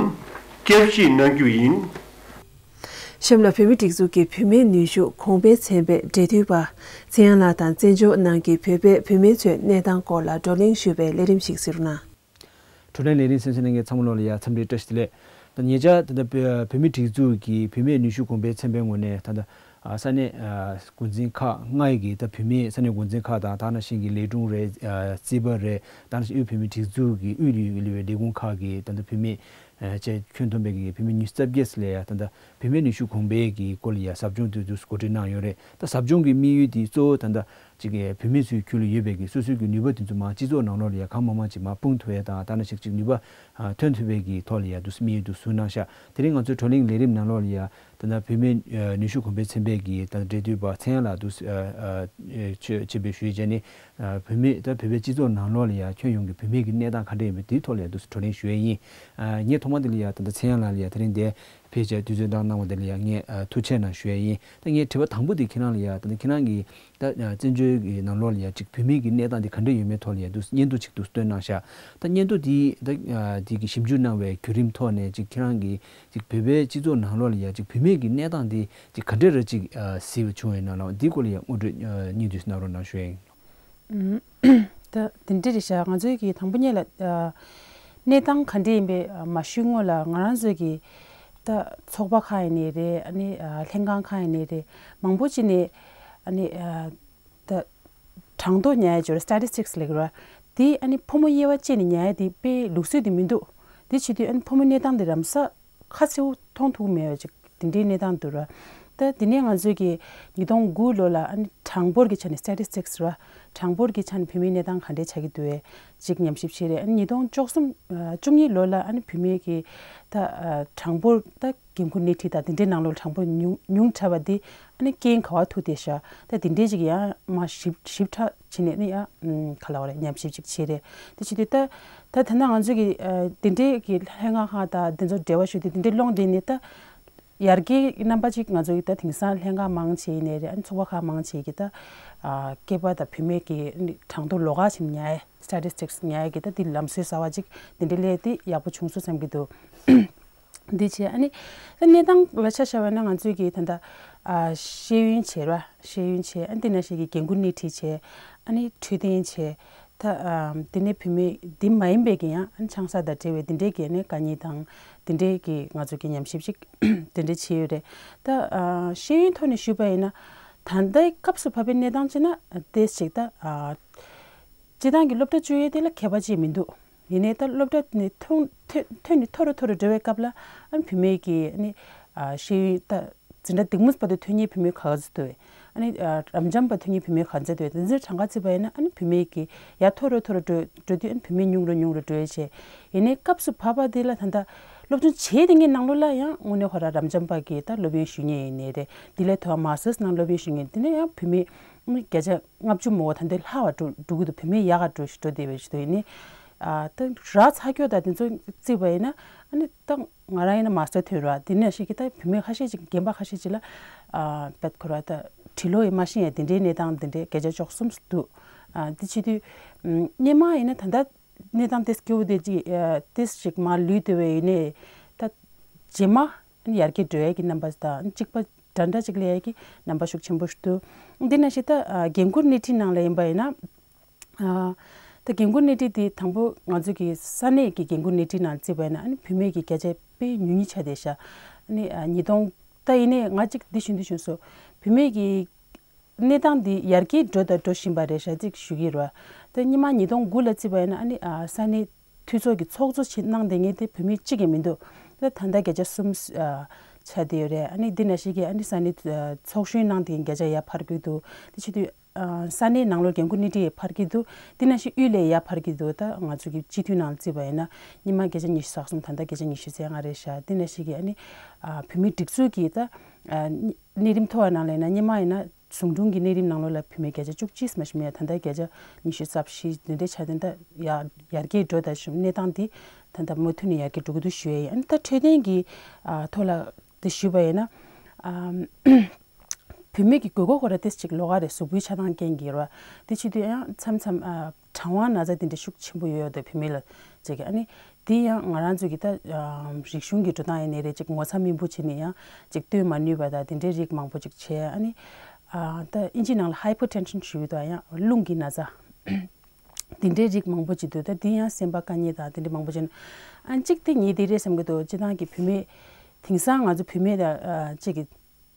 བསྐྱར་ཞིབ་གནང་རྒྱུ་ཡིན། གཤམ་ལ་བོད་མིའི་སྒྲིག་འཛུགས་ཀྱི་བུད་མེད་ནུས་ཤུགས་གོང་འཕེལ་ཚན་པའི་འབྲེལ་མཐུད་པ་ཚེ་དབྱངས་ལགས་དང་བཙན་བྱོལ་ནང་གི་བོད་པའི་བུད་མེད་ཚོའི་གནས་སྟངས་སྐོར་ལ་བགྲོ་གླེང་ཞུས་པའི་ལས་རིམ་ཞིག་གཟིགས་རོགས་གནང་། བགྲོ་གླེང་ལས་རིམ་གསན་གཟིགས་གནང་མཁན་ཚང་མ་ལོ་ལ་ཡ་འཚམས་འདྲི་བཀྲ་ཤིས་བདེ་ལེགས། ད་ཉེ་ཆར་ད་ལྟ་བོད་མིའི་སྒྲིག་འཛུགས་ཀྱི་བུད་མེད་ནུས་ཤུགས་གོང་འཕེལ་ཚན་པའི་ངོས་ནས་ད་ལྟ་ས་གནས་འགོ་འཛིན་ཁག་ལྔ་ཡི་གི་ད་བུད་མེད་ས་གནས་འགོ་འཛིན་ཁག་དང་ད་ནང་བཞིན་གྱི་ལས་དྲུང་རེད། རྩིས་པ་རེད། ད་ནང་བཞིན་དབུས་བོད་མིའི་སྒྲིག་འཛུགས་ཀྱི་དབུས་ལ་ཡོད་པའི་ལས་ཁུངས་ཁག་གི་ད་ལྟ་བུད་མེད་བཅས་ཁྱོན་བསྡོམས་པའི་གི་བུད་མེད་ཉི་ཤུ་རྩ་བརྒྱད་ལ་ཡ་ད་ལྟ་བུད་མེད་ནུས་ཤུགས་གོང་འཕེལ་གྱི་སྐོར་ལ་ཡ་ཟབ་སྦྱོང་དེ་ཚོ་གོ་སྒྲིག་གནང་ཡོད་རེད། ད་ཟབ་སྦྱོང་གི་དམིགས་ཡུལ་དེ་གཙོ་བོ་ད་ལྟ་ཅིག་བུད་མེད་ཚོའི་ཁྱོན་ལ་ཡོད་པའི་གི་སོ་སོའི་གི་ནུས་པ་དེ་ཚོ་མར་སྤྱི་ཚོགས་ནང་ལོགས་ལ་ཡ་གང་མང་མང་ཅིག་མར་སྤུངས་ཐུབ་ཡ་དང་ད་ནང་བཞིན་ཅིག་ནུས་པ་ཐོན་ཐུབ་པའི་གི་ཐོག་ལ་ཡ་དུ་དམིགས་ཡུལ་དུ་བཟུང་གནང་ཤག་དེ་རིང་ང་ཚོའི་བགྲོ་གླེང་ལས་རིམ་ནང་ལོགས་ལ་ཡ་ད་ལྟ་བུད་མེད་ནུས་ཤུགས་གོང་འཕེལ་ཚན་པའི་གི་ད་འབྲེལ་མཐུད་པ་ཚེ་དབྱངས་ལགས་དུ་ཆེད་ཕེབས་ཞུ་ཡས་བྱས་ནས། བུད་མེད་ད་བོད་པའི་སྤྱི་ཚོགས་ནང་ལོགས་ལ་ཡ་ཁྱོན་ཡོངས་ཀྱི་བུད་མེད་ཀྱི་གནས་སྟངས་ག་འདྲ་ཡིན་པ་དེའི་ཐོག་ལ་ཡ་འདུག་སེ་བགྲོ་གླེང་ཞུ་ཡས་ཡིན། ངས་ཐོག་མ་དེ་ལ་ཡ་ད་ལྟ་ཚེ་དབྱངས་ལགས་ལ་ཡ་དེ་རིང་འདིར་ ཕལ་ཆེར་དུས་ཚོད་བཏང་གནང་བ་དེ་ལ་ཡང་ངས་ཨ་ཐུགས་རྗེ་ཆེ་གནང་ཞུ་ཡ་ཡིན། ད་ངས་དྲི་བ་དང་པོ་དེ་ཁྱེད་རང་ལ་ཡ། ད་ནི་ཁྱེད་རང་གིས་ད་ཨ་བཙན་བྱོལ་གྱི་ནང་ལོགས་ལ་ཡ་ཅིག་བུད་མེད་ཀྱི་གནས་སྟངས་དེ་ག་འདྲ་ཡོད་མེད་ཐོག་ལ་ཡ་འདུག་སྙན་ཐོ་ཅིག་འདུག་བཏོན་གནང་ཤག་ད་སྙན་ཐོ་དེ་ད་ཨ་དེ་གི་ཞིབ་འཇུག་གནང་བའི་བརྒྱུད་རིམ་ཐོག་ནས་ཅིག་ཁྱེད་རང་གིས་ཅིག་བོད་པའི་སྤྱི་ཚོགས་ནང་ལོགས་ལ་ཡ་ཅིག་བུད་མེད་ཀྱི་གནས་སྟངས་དེ་ཅིག་ག་འདྲ་ར་ཅིག་ཨ་གཟིགས་པ་བྱུང་བའི་ནང་ལ་འདིའི་སྐོར་ལ་ཡ་དངོས་འབྲེལ་ཨ་སྙན་སྒྲོན་ཞིག་གནང་རོགས་གནང་ཞུ་ཡ་ཡིན། ད་དེ་འདྲ་རེད་ཤག་ང་ཚོའི་གི་དང་པོ་ཉིད་ལ་ཨ་གནས་སྟངས་ག་འདྲ་ཡིན་པའི་ཨ་མ་ཞུས་སྔོན་ལ་ང་རང་ཚོའི་གི་ད་ཚོགས་པ་ཁག་ཡིན་ནའི་རེད། ཨ་ནི་ཨ་ལྷན་ཁང་ཁག་ཡིན་ནའི་རེད། མང་པོ་ཅིག་ནས་ཨ་ནི་ཨ་ད་གྲངས་ཐོ་ཉར་ཡ་ཅིག་ཡོད་རེད། སི་ཊེ་ཊིས་ཊིག་སི་ལབ་ཀྱི་རེད། དེ་ཨ་ནི་ཕོ་མོ་དབྱེ་བ་ཕྱེ་ནས་ཉར་ཡ་དེ་དཔེ་ལུགས་སྲོལ་དེ་མི་འདུག་དེ་བྱེད་དུས་ཨ་ནི་ཕོ་མོ་གནས་སྟངས་དེ་རམ་ས་ཁ་གསལ་པོ་མཐོང་ཐུབ་མེད་པ་ཅིག་དེ་འདྲའི་གནས་སྟངས་འདུག་ར། ད་དེ་ནས་ང་ཚོས་ཀྱི་ཉིས་སྟོང་དགུ་ལོ་ལ་ཨ་ནི་གྲངས་འབོར་གྱི་ཆ་ནས་སི་ཊེ་ཊིས་ཊིག་སི་ར། གྲངས་འབོར་གྱི་ཆ་ནས་བུད་མེད་གནས་སྟངས་ག་འདྲས་ཆགས་ཀྱི་འདུག་བས་ཅིག་ཉམས་ཞིབ་བྱས་རེད། ཨ་ནི་ཉིས་སྟོང་བཅུ་གསུམ་ཨ་བཅུ་གཉིས་ལོ་ལ་ཨ་ནི་བུད་མེད་ཀྱི་ད་ཨ་གྲངས་འབོར་ད་འགན་འཁུར་སྣེ་ཁྲིད་དང་དེ་འདྲའི་ནང་ལོགས་གྲངས་འབོར་ཉུང་ཉུང་དྲགས་པ་འདི་ཨ་ནི་རྐྱེན་ག་བ་ཐུག་བསྡད་ཤག་ད་དེ་འདྲའི་ཅིག་ཡང་མ་ཞིབ་ཞིབ་ཕྲ་བྱས་ནས་ཨ་ནི་ཡང་ཨམ་ག་ལབ་དགོས་རེད། ཉམས་ཞིབ་ཅིག་བྱས་རེད། དེ་བྱེད་དུས་ད་ད་ད་ལྟ་ང་ཚོས་ཀྱི་ཨ་དེ་འདྲའི་གི་ལྷན་ཁང་ཁག་དང་དེ་ཚོ་འབྲེལ་བ་ཞུ་དུས་དེ་འདྲའི་སློང་བསྡད་ནས་ད་ཡར་རྒྱས་རྣམ་པ་ཅིག་ང་ཚོ་ཡི་ད་དེང་སང་ལྷན་ཁང་མང་ཆེ་ཡིན་ནའི་རེད། ཨ་ནི་ཚོགས་པ་ཁག་མང་ཆེ་གི་ད་ཨ་སྐྱེས་པ་དང་བུད་མེད་ཀྱི་གྲངས་ཐོ་ལོགས་ཀ་ཞིག་ཉར་ཡས་སི་ཊེ་ཊིས་ཊིག་སི་ཉར་ཡས་ཀྱི་ད་འདི་ལམ་སྲོལ་གསར་བ་ཅིག་འདི་འདྲ་སླེབས་ཏེ་ཡག་པོ་བྱུང་སོང་བསམ་གྱི་འདུག་འདི་བྱས་ཨ་ནི་ད་གནས་སྟངས་ལ་ཆ་བཞག་པ་ན་ང་ཚོས་ཀྱི་ད་ལྟ་ཨ་ཤེས་ཡོན་བྱས་ར། ཤེས་ཡོན་བྱས། ཨ་ནི་དེ་ནང་བཞིན་གྱི་འགན་འཁུར་སྣེ་ཁྲིད་བྱས། ཨ་ནི་འཕྲོད་བསྟེན་བྱས། ད་ཨམ་དེ་ནས་བུད་མེད་འདི་མ་ཡིན་པའི་གི་ཡང་ཨ་ནི་ཆང་ས་དང་འབྲེལ་བའི་འདི་འདྲའི་གི་ཨ་ནི་དཀའ་ངལ་དང་འདི་འདྲའི་གི་ང་ཚོ་གི་ཉམས་ཞིབ་ཅིག་འདི་འདྲའི་བྱས་ཡོད་རེད། ད་ཨ་ཤེས་ཡོན་ཐོག་ནས་ཞུས་པ་ཡིན་ན་ད་ལྟའི་སྐབས་སུ་བབས་པའི་གནས་སྟངས་བྱས་ན་ཏོག་ཙམ་ཅིག་ད་ཨ་སྤྱིར་བཏང་གི་སློབ་གྲྭ་བཅུ་ཡས་དེ་ལ་ཁྱད་པར་ཅིག་མི་འདུག་ཡིན་ནའི་ད་སློབ་གྲྭ་ནས་ཐོན་ཐོན་ཐོན་ནས་མཐོ་རུ་མཐོ་རུ་འགྲོ་བའི་སྐབས་ལ་ཨ་ནི་བུད་མེད་ཀྱི་ཨ་ནི་ཨ་ཤེས་ཡོན་ད་འཛིན་གྲྭ་འདི་མུ་བར་དུ་ཐོན་མཁན་བུད་མེད་ག་ཚོད་འདུག་ཨ་ནི་ཨ་རབ་འབྱམས་པ་ཐོན་མཁན་བུད་མེད་ག་ཚོད་འདུག་དེ་ཚོའི་གྲངས་ཀ་བརྩིས་པ་ཡིན་ན་ཨ་ནི་བུད་མེད་ཀྱི་ཡར་མཐོ་རུ་མཐོ་རུ་འགྲོ་འགྲོ་དུས་ཨ་ནི་བུད་མེད་ཉུང་རུ་ཉུང་རུ་འགྲོ་ཡས་བྱས། ཡིན་ནའི་སྐབས་སུ་བབས་པ་འདི་ལ་ད་ལྟ་སློབ་སྦྱོང་བྱས་བསྡད་མཁན་ནང་ལོགས་ལ་ཡང་དངོས་གནས་ཁོ་རང་རབ་འབྱམས་པ་གི་ད་སློབ་ཡོན་ཞུ་མཁན་ཡིན་ནའི་རེད། དེ་ལས་མཐོ་བ་མ་སི་ཊར་ནང་སློབ་ཡོན་ཞུ་མཁན་དེ་ནས་ཡང་བུད་མེད་ཨ་ནི་བརྒྱ་ཆ་ལྔ་བཅུ་མོ་ད་འདི་ལྷག་པ་འགྲོ་འགྲོ་གི་འདུག་བུད་མེད་ཡག་ག་འགྲོ་ཞིག་འགྲོ་བསྡད་པའི་ཞིག་འདུག་ཡིན་ནའི་ཨ་ད་ར་ཚ་སྐྱོ་ད་དེ་ཚོ་བརྩིས་པ་ཡིན་ན་ཨ་ནི་ད་ང་རང་ཡིན་ན་མ་སི་ཊར་ཐོན་ར། དེ་ནང་བཞིན་གྱི་ད་བུད་མེད་ཁ་ཤས་ཅིག་རྒན་པ་ཁ་ཤས་ཅིག་ལ་ཨ་བད་ཁོ་ར་ད་ཁྲི་ལོ་ཡི་མ་ཤི་ཡ་དེ་འདྲའི་གནས་སྟངས་དེ་འདྲའི་བརྒྱ་ཆ་བཅུ་གསུམ་འདུག་ཨ་དེ་བྱེད་དུས་ཨམ་སྔོན་མ་ཡིན་ན་ད་ལྟ་གནས་སྟངས་དེ་སྐྱོ་བོ་དེ་ཅིག་ཨ་དེ་ཅིག་མར་ལུས་བསྡད་པ་ཡིན་ནའི་ད་རྗེས་མ་ཡར་རྒྱས་འགྲོ་ཡ་གི་རྣམ་པ་དང་གཅིག་པ་འདྲ་འདྲ་ཅིག་སླེབས་ཡ་གི་རྣམ་པ་ཤུགས་ཆེན་པོ་ཞིག་འདུག་འདི་ནང་བཞིན་ད་ཨ་འགན་འཁུར་སྣེ་ཁྲིད་ནང་ལ་ཡིན་པ་ཡིན་ན། ཨ་ད་འགན་འཁུར་སྣེ་ཁྲིད་དེ་དང་པོ་ང་ཚོ་གི་ས་གནས་ཀྱི་འགན་འཁུར་སྣེ་ཁྲིད་ནང་བརྩིས་པ་ཡིན་ན་ཨ་ནི་བུད་མེད་ཀྱི་བརྒྱ་ཆ་དཔེ་ཉུང་ཉུང་ཆགས་བསྡད་ཤག་ཨ་ནི་ཨ་ཉིས་སྟོང་ད་ཡིན་ནའི་ང་གཅིག་འདི་ཞུ་འདི་ཞུ་སོ་བུད་མེད་ཀྱི་གནས་སྟངས་འདི་ཡར་རྒྱས་འགྲོ་དང་འགྲོ་བཞིན་པ་རེད་ཤག་ཅིག་ཞུ་གི་རེད་བ། ད་སྔོན་མ་ཉིས་སྟོང་དགུ་ལ་བརྩིས་པ་ཡིན་ན་ཨ་ནི་ཨ་ས་གནས་འཐུས་ཚོགས་ཀྱི་ཚོགས་གཙོ་ཆེད་གནང་བསྡད་མཁན་དེ་བུད་མེད་གཅིག་ཀྱང་མི་འདུག་ད་ད་ལྟ་བརྒྱ་ཆ་གསུམ་ཨ་ཆགས་བསྡད་ཡོད་རེད། ཨ་ནི་འདི་ནང་བཞིན་གྱི་ཨ་ནི་ས་གནས་ཨ་ཚོགས་གཞོན་གནང་བསྡད་མཁན་བརྒྱ་ཆ་ཡར་འཕར་གྱི་འདུག་དེ་བྱེད་དུས་ཨ་ས་གནས་ནང་ལོགས་འགན་འཁུར་སྣེ་ཁྲིད་ཡང་འཕར་གྱི་འདུག་དེ་ནང་བཞིན་དབུས་ལ་ཡར་འཕར་གྱི་འདུག་ད་ང་ཚོ་གི་སྤྱི་འཐུས་ནང་བརྩིས་པ་ཡིན་ན་སྔོན་མ་བརྒྱ་ཆ་ཉི་ཤུ་རྩ་གསུམ་ད་ལྟ་བརྒྱ་ཆ་ཉི་ཤུ་རྩ་ལྔ་རེད་ཤག་དེ་ནང་བཞིན་གྱི་ཨ་ནི་ཨ་བུད་མེད་སྒྲིག་འཛུགས་ཀྱི་ད་ཨ་གནས་རིམ་མཐོ་བ་ནང་ལ་ཡིན་ན་སྔོན་མ་ཡིན་ན་ཟུང་དྲུང་གི་གནས་རིམ་ནང་ལོགས་ལ་བུད་མེད་བརྒྱ་ཆ་བཅུ་གཅིག་མ་ཞིག་མེད། ད་ལྟ་བརྒྱ་ཆ་ཉི་ཤུ་རྩ་བཞི་འདི་འདྲའི་ཆ་དེ་འདྲ་ཡར་ཡར་རྒྱས་འགྲོ་ད་ཞུ་གནས་སྟངས་འདི་ད་ལྟ་མུ་མཐུད་ནས་ཡར་རྒྱས་འགྲོ་གི་འདུག་ཞུ་ཡ་ཡིན། ཨ་ནི་ད་འཕྲོད་བསྟེན་གྱི་ཨ་ཐོག་ལ་དེ་ཞུས་པ་ཡིན་ན་ཨ། བུད་མེད་ཀྱི་དགོས་མཁོ་ཁོ་ར་ཏོག་ཙམ་ཅིག་ལོགས་ཀ་རེད། གཟུགས་པོའི་ཆགས་སྡང་རྐྱེན་གྱིས་རེད་བ། དེ་བྱེད་དུས་ཡང་མཚམས་མཚམས་ཨ་གྲང་བ་ན་ཚ་དེ་འདྲ་ཤུགས་ཆེན་པོ་ཡོད་ཡོད་དེ་བུད་མེད་ལ་བྱེད་ཀྱི་ཨ་ནི་དེ་ཡང་ང་རང་ཚོ་གི་ད་ཨ་རིག་གཞུང་གི་འགྲོ་སྟངས་ཡིན་ནའི་རེད། ཅིག་ངོ་ཚ་སྨིན་པོ་བྱས་ནས་ཡང་ཅིག་སྟོན་མ་ནུས་པ་དང་དེ་འདྲའི་རིགས་མང་པོ་ཅིག་བྱས། ཨ་ནི་ཨ་ད་ཨིན་ཇི་ནང་ལ་ཧའི་པར་ཊེན་ཤན་ཞུ་གི་འདུག་ཡང་རླུང་གི་ན་ཚ་དེ་འདྲའི་རིགས་མང་པོ་ཅིག་འདུག་ད་དེ་ཡང་སེམས་པ་དཀའ་ངལ་དང་དེ་འདྲ་མང་པོ་ཅིག་ཨ་གཅིག་དེ་ངས་དེ་རེད་བསམ་གྱི་འདུག་སྤྱིར་བཏང་གི་བུད་མེད་དེང་སང་ང་ཚོ་བུད་མེད་ད་ཨ་ཅིག་གི་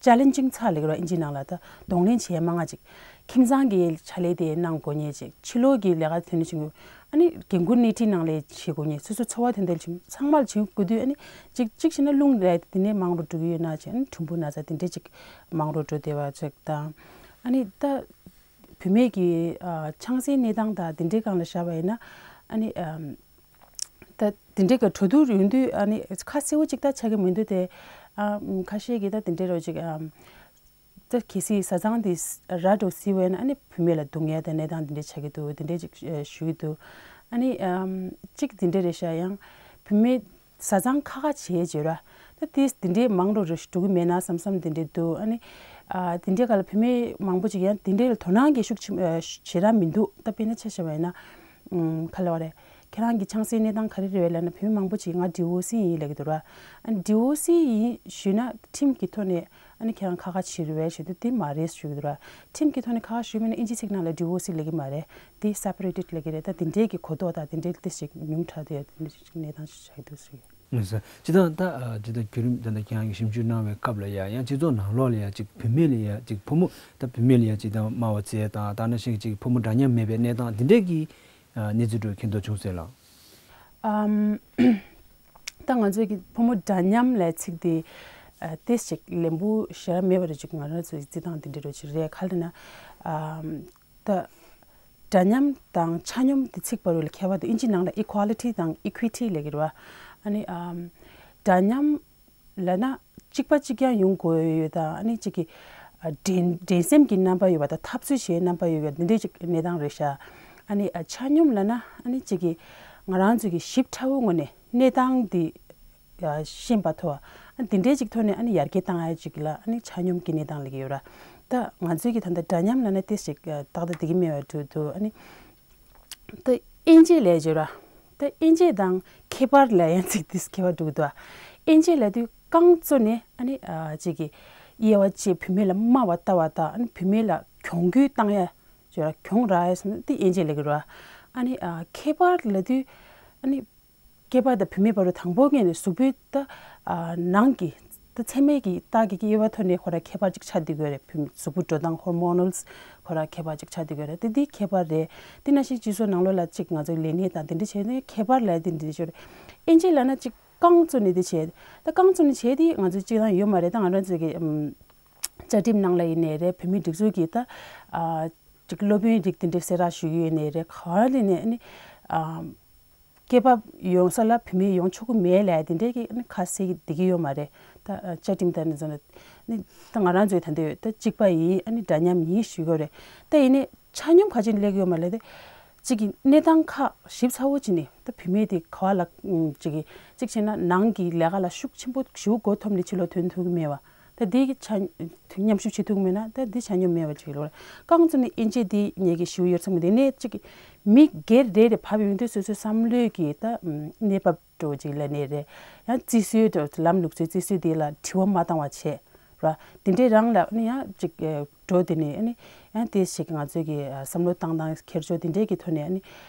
ཅེ་ལེན་ཇིང་ཚ་ལེགས་ར་ཨིན་ཇི་ནང་ལ་ད་གདོང་ལེན་བྱེད་མང་ང་ཅིག་ཁྱིམ་ཚང་གི་ཕྱག་ལས་དེ་གནང་དགོས་ཉེ་ཅིག་ཕྱི་ལོགས་ཀྱི་ལས་ཀ་དེ་ནི་བྱེད་དགོས། ཨ་ནི་འགན་ཁུར་སྣེ་ཁྲིད་ནང་ལས་བྱེད་དགོས་ཉེ་སོ་སོ་འཚོ་བ་དེ་འདྲ་བྱེད་ཚང་མ་ལ་བྱེད་དགོས་དུས་ཨ་ནི་ཅིག་ཅིག་བྱས་ན་རླུང་ལས་དེ་ནས་མང་རུ་འགྲོ་གི་ཡོད་ན་ཅིག་ཨ་ནི་གྲུམ་བུ་ན་ཚ་དེ་འདྲ་ཅིག་མང་རུ་འགྲོ་བསྡད་པ་ཅིག་དང་། ཨ་ནི་ད་བུད་མེད་ཀྱི་ཨ་ཆང་སའི་གནས་སྟངས་དང་དེ་འདྲའི་སྒང་ལ་བཞག་པ་ཡིན་ན་ཨ་ནི་ཨམ། ད་དེ་འདྲའི་གི་འགྲོ་འདུག་ཡོང་དུས་ཨ་ནི་ཁ་གསལ་པོ་ཅིག་ད་ཆགས་ཀྱི་མི་འདུག་སྟེ། ཨ་ཁ་ཤས་ཀྱིས་ད་དེ་འདྲའི་རོ་ཅིག་ཨ་ད་གལ་སྲིད་བཟའ་ཚང་དེ་ར་འགྲོ་སྲིད་པས་ན་ཨ་ནི་བུད་མེད་ལ་སྡུག་བསྔལ་དང་གནས་སྟངས་དེ་འདྲ་ཆགས་ཀྱི་འདུག་དེ་འདྲའི་ཅིག་ཞུ་གི་འདུག་ཨ་ནི་ཨམ་ཅིག་དེ་འདྲ་རེད་ཤག་ཡང་བུད་མེད་བཟའ་ཚང་ཁ་ཁ་བྱས་བྱས་ར་ ད་དེ་དེ་འདྲའི་མང་རུ་རུ་འགྲོ་གི་མེད་ན་བསམ་བསམ་དེ་འདྲའི་འདུག་ཨ་ནི་ཨ་དེ་འདྲའི་སྒང་ལ་བུད་མེད་མང་པོ་ཅིག་ཡང་དེ་འདྲའི་ལ་དོ་སྣང་གི་ཤུགས་ཆེ་ཨ་ཞེ་དྲག་མི་འདུག་ད་དཔེར་ན་ཆ་བཞག་པ་ཡིན་ན་ཨམ་ག་ལབ་དགོས་རེད། ཁྱེད་རང་གི་ཆང་སའི་གནས་སྟངས་ག་རེ་རེད་ལབ་ན་བུད་མེད་མང་པོ་ཅིག་ང་ཌི་ཨོ་སི་ཡིན་ལབ་ཀྱི་འདུག་ར། ཨ་ཌི་ཨོ་སི་ཡིན་ཞུས་ན་ཁྲིམས་ཀྱི་ཐོག་ནས་ཨ་ནི་ཁྱེད་རང་ཁ་ཁ་བྱེད་རེད་པས་ཞུས་དུས་དེ་མ་རེད་ཞུ་གི་འདུག་ར། ཁྲིམས་ཀྱི་ཐོག་ནས་ཁ་ཁ་ཞུས་མིན་ན་ཨིན་ཇི་ཚིག་ནང་ལ་ཌི་ཨོ་སི་ལབ་ཀྱི་མ་རེད། དེ་སེ་པ་རེ་ཊེཌ་ལབ་ཀྱི་རེད། ད་དེ་འདྲའི་གི་གོ་རྟོགས་དང་དེ་འདྲའི་དེ་ཞིག་ཉུང་དྲགས་དེ་དེ་འདྲའི་ཞིག་གནས་སྟངས་ཤིག་ཆགས་ཀྱི་འདུག་ཟེར་གི། ལགས་སོ། སྤྱིར་བཏང་ད་ཨ་སྤྱིར་བཏང་བརྒྱུད་རིམ་ད་ལྟ་ཁྱེད་རང་གིས་ཞིབ་འཇུག་གནང་བའི་སྐབས་ལ་ཡ་ཡང་སྤྱི་ཚོགས་ནང་ལོགས་ལ་ཡ་ཅིག་བུད་མེད་ལ་ཡ་ཅིག་ཕོ་མོ་ད་བུད་མེད་ལ་ཡ་ཅིག་དང་དམའ་བ་བཙལ་དང་ད་ནང་བཞིན་ཅིག་ཕོ་མོ་འདྲ་མཉམ་མེད་པའི་གནས་སྟངས་དེ་འདྲས་ཀྱི་ཨ་གནས་ཚུལ་འདྲ་མཁྱེན་རྟོགས་བྱུང་ཟེར་ལགས། ཨམ། ད་ང་ཚོའི་གི་ཕོ་མོ་འདྲ་མཉམ་ལབ་ཚིག་དེ་ཨ་ཏོག་ཙམ་ལན་པོ་ཞེ་དྲག་མེད་པ་རེད། ཅིག་ང་རང་ཚོའི་རྩིས་སྟངས་དེ་འདྲ་རེད། ཅིག་རེད་ག་ལབ་ན་ཨམ། ད་འདྲ་མཉམ་དང་ཆ་སྙོམས་དེ་ཚིག་བར་ལ་ཁྱད་པར་དུ་ཨིན་ཇི་ནང་ལ་ཨི་ཁོ་ལི་ཊི་དང་ཨི་ཀུའི་ཊི་ལབ་ཀྱི་རེད་པ། ཨ་ནི་ཨམ། འདྲ་མཉམ་ལབ་ན་གཅིག་པ་གཅིག་རྐྱང་ཡོང་དགོས་ཡོད་དང་ཨ་ནི་གཅིག་གི་ཨ་འགྲན་འགྲན་སེམས་ཀྱི་རྣམ་པ་ཡོད་པ་དང་འཐབ་རྩོད་བྱེད་རྣམ་པ་ཡོད་པ་འདི་འདྲའི་གཅིག་གནས་སྟངས་རེད་ཤག་ཨ་ནི་ཨ་ཆ་སྙོམས་ལབ་ན་ཨ་ནི་གཅིག་གི་ང་རང་ཚོ་གི་ཞིབ་ཕྲ་བོའི་ངོས་ནས་གནས་སྟངས་འདི་ཨ་ཤེས་པ་ཐོག་ཨ་འདི་འདྲའི་གཅིག་ཐོག་ནས་ཨ་ནི་ཡར་རྒྱས་བཏང་ཡ་གཅིག་ལ་ཨ་ནི་ཆ་སྙོམས་ཀྱི་གནས་སྟངས་ལབ་ཀྱི་ཡོད་ར། ད་ང་ཚོའི་གི་ད་ལྟ་འདྲ་མཉམ་ལབ་ན་ཏོག་ཙམ་ཨ་ཏག་ཏག་བསྡད་ཀྱི་མེད་པ་འདྲ་འདུག་ཨ་ནི། ད་དབྱེ་འབྱེད་ལབ་ཡ་ཅིག་ཡོད་ར། ད་དབྱེ་འབྱེད་དང་ཁྱད་པར་ལབ་ཡ་ཅིག་ཏོག་ཙམ་ཁྱད་པར་འདུག་ད། དབྱེ་འབྱེད་ལབ་དུས་རྐང་བཙུགས་ནས་ཨ་ནི་ཨ་ཅིག་གི་དབྱེ་བ་ཕྱེ་བུད་མེད་ལ་དམའ་བ་ལྟ་བ་དང་ཨ་ནི་བུད་མེད་ལ་གྱོང་གུད་བཏང་ཡ་ཅིག་ཡོད་ར། གྱོང་རག་ཡ་ཟེར་ན་དེ་དབྱེ་འབྱེད་ལབ་ཀྱི་རེད་བ། ཨ་ནི་ཨ་ཁྱད་པར་ལབ་དུས་ཨ་ནི་སྐྱེས་པ་དང་བུད་མེད་བར་དུ་དང་པོ་ངོས་ནས་གཟུགས་པོའི་ད་ཨ་ནང་གི་ད་མཚན་མའི་གི་རྟགས་ཀྱི་དབྱེ་བ་ཐོག་ནས་ཁོ་རང་ཁྱད་པར་ཅིག་ཆགས་བསྡད་ཀྱི་ཡོད་རེད། བུད་མེད་གཟུགས་པོ་འགྲོ་སྟངས་ཧོར་མོ་ནལ་ཁོ་རང་ཁྱད་པར་ཅིག་ཆགས་བསྡད་ཀྱི་ཡོད་རེད། དེ་འདི་ཁྱད་པར་རེད། དེ་ནང་བཞིན་སྤྱི་ཚོགས་ནང་ལོགས་ལ་ཅིག་ང་ཚོའི་ལས་གནས་དང་དེ་འདྲ་བྱས་ནས་ཁྱད་པར་ལབ་དེ་འདྲ་ཅིག་ཡོད་རེད། དབྱེ་འབྱེད་ལབ་ན་ཅིག་རྐང་བཙུགས་ནས་དེ་བྱས། ད་རྐང་བཙུགས་ནས་བྱས་དེ་ང་ཚོའི་སྤྱི་བཏང་ཡོད་མ་རེད། ད་ང་རང་ཚོའི་གི་ཨམ། བཅའ་ཁྲིམས་ནང་ལ་ཡིན་ནའི་རེད། བོད་མིའི་སྒྲིག་འཛུགས་ཀྱི་ད་ཨ་ཅིག་སློབ་དཔོན་རིགས་དེ་འདྲ་གསལ་བསྒྲགས་ཞུ་གི་ཡོད་ནའི་རེད། ག་རེ་ནས་ཨ་ནི་ཨ་སྐྱེས་པ་ཡོང་ས་ལ་བུད་མེད་ཡོང་ཆོག་གི་མེད་ལབ་དེ་འདྲའི་གི་ཨ་ནི་ཁ་གསལ་གྱི་བསྡད་ཀྱི་ཡོད་མ་རེད། ད་ཨ་བཅའ་ཁྲིམས་ལྟར་ནས་བཟུང་ནས་ནི་ད་ང་རང་ཚོའི་ད་འདོད་ད་གཅིག་པ་ཡིན། ཨ་ནི་འདྲ་མཉམ་ཡིན་ཞུ་གི་ཡོད་རེད། ད་ཡིན་ནའི་ཆ་སྙོམས་ག་ཅིག་སླེབས་ཀྱི་ཡོད་མ་རེད་དེ། གཅིག་གི་གནས་སྟངས་ཁག་ཞིབ་ཚགས་པོ་བྱས་ནས་ད་བུད་མེད་དེ་ག་བ་ལ་ཨུམ་གཅིག་གི་གཅིག་བྱས་ན་ནང་གི་ལས་ཀ་ལ་ཤུགས་ཆེན་པོ་ཞེ་པོ་མགོ་འཐོམས་ནས་ཕྱི་ལོགས་ཐོན་ཐུབ་ཀྱི་མེད་པ། ད་དེ་གི་ཆ་མཉམ་ཞུགས་བྱེད་ཐུབ་ཀྱི་མེད་ན་ད་དེ་ཆ་སྙོམས་མེད་པ་ཅིག་ལོ། རྐང་བཙུགས་ནས་དབྱེ་འབྱེད་དེ་ངེད་ཀྱི་ཞུ་ཡོད་ཚང་མ་དེ་ནས་གཅིག་གི་མི་སྒེར་རེ་རེ་བབས་ཡོང་དུས་སོ་སོའི་བསམ་བློའི་གི་ད་ཨུམ་གནས་བབ་འགྲོ་ཅིག་ལ་ནས་རེད། ཡང་རྩིས་སྲོལ་འགྲོ་ལམ་ལུགས་སྲོལ་རྩིས་སྲོལ་དེ་ལ་དྲི་བ་མ་བཏང་བ་བྱས། ར། དེ་འདྲའི་རང་ལ་ནི་ཡང་ཅིག་ཨེ་འགྲོ་དེ་ནས་ནི་ཡང་དེ་ཞིག་ང་ཚོས་ཀྱི་ཨ་བསམ་བློ་བཏང་སྟངས་འཁྱེར་ཕྱོགས་དེ་འདྲའི་གི་ཐོག་ནས་ནི་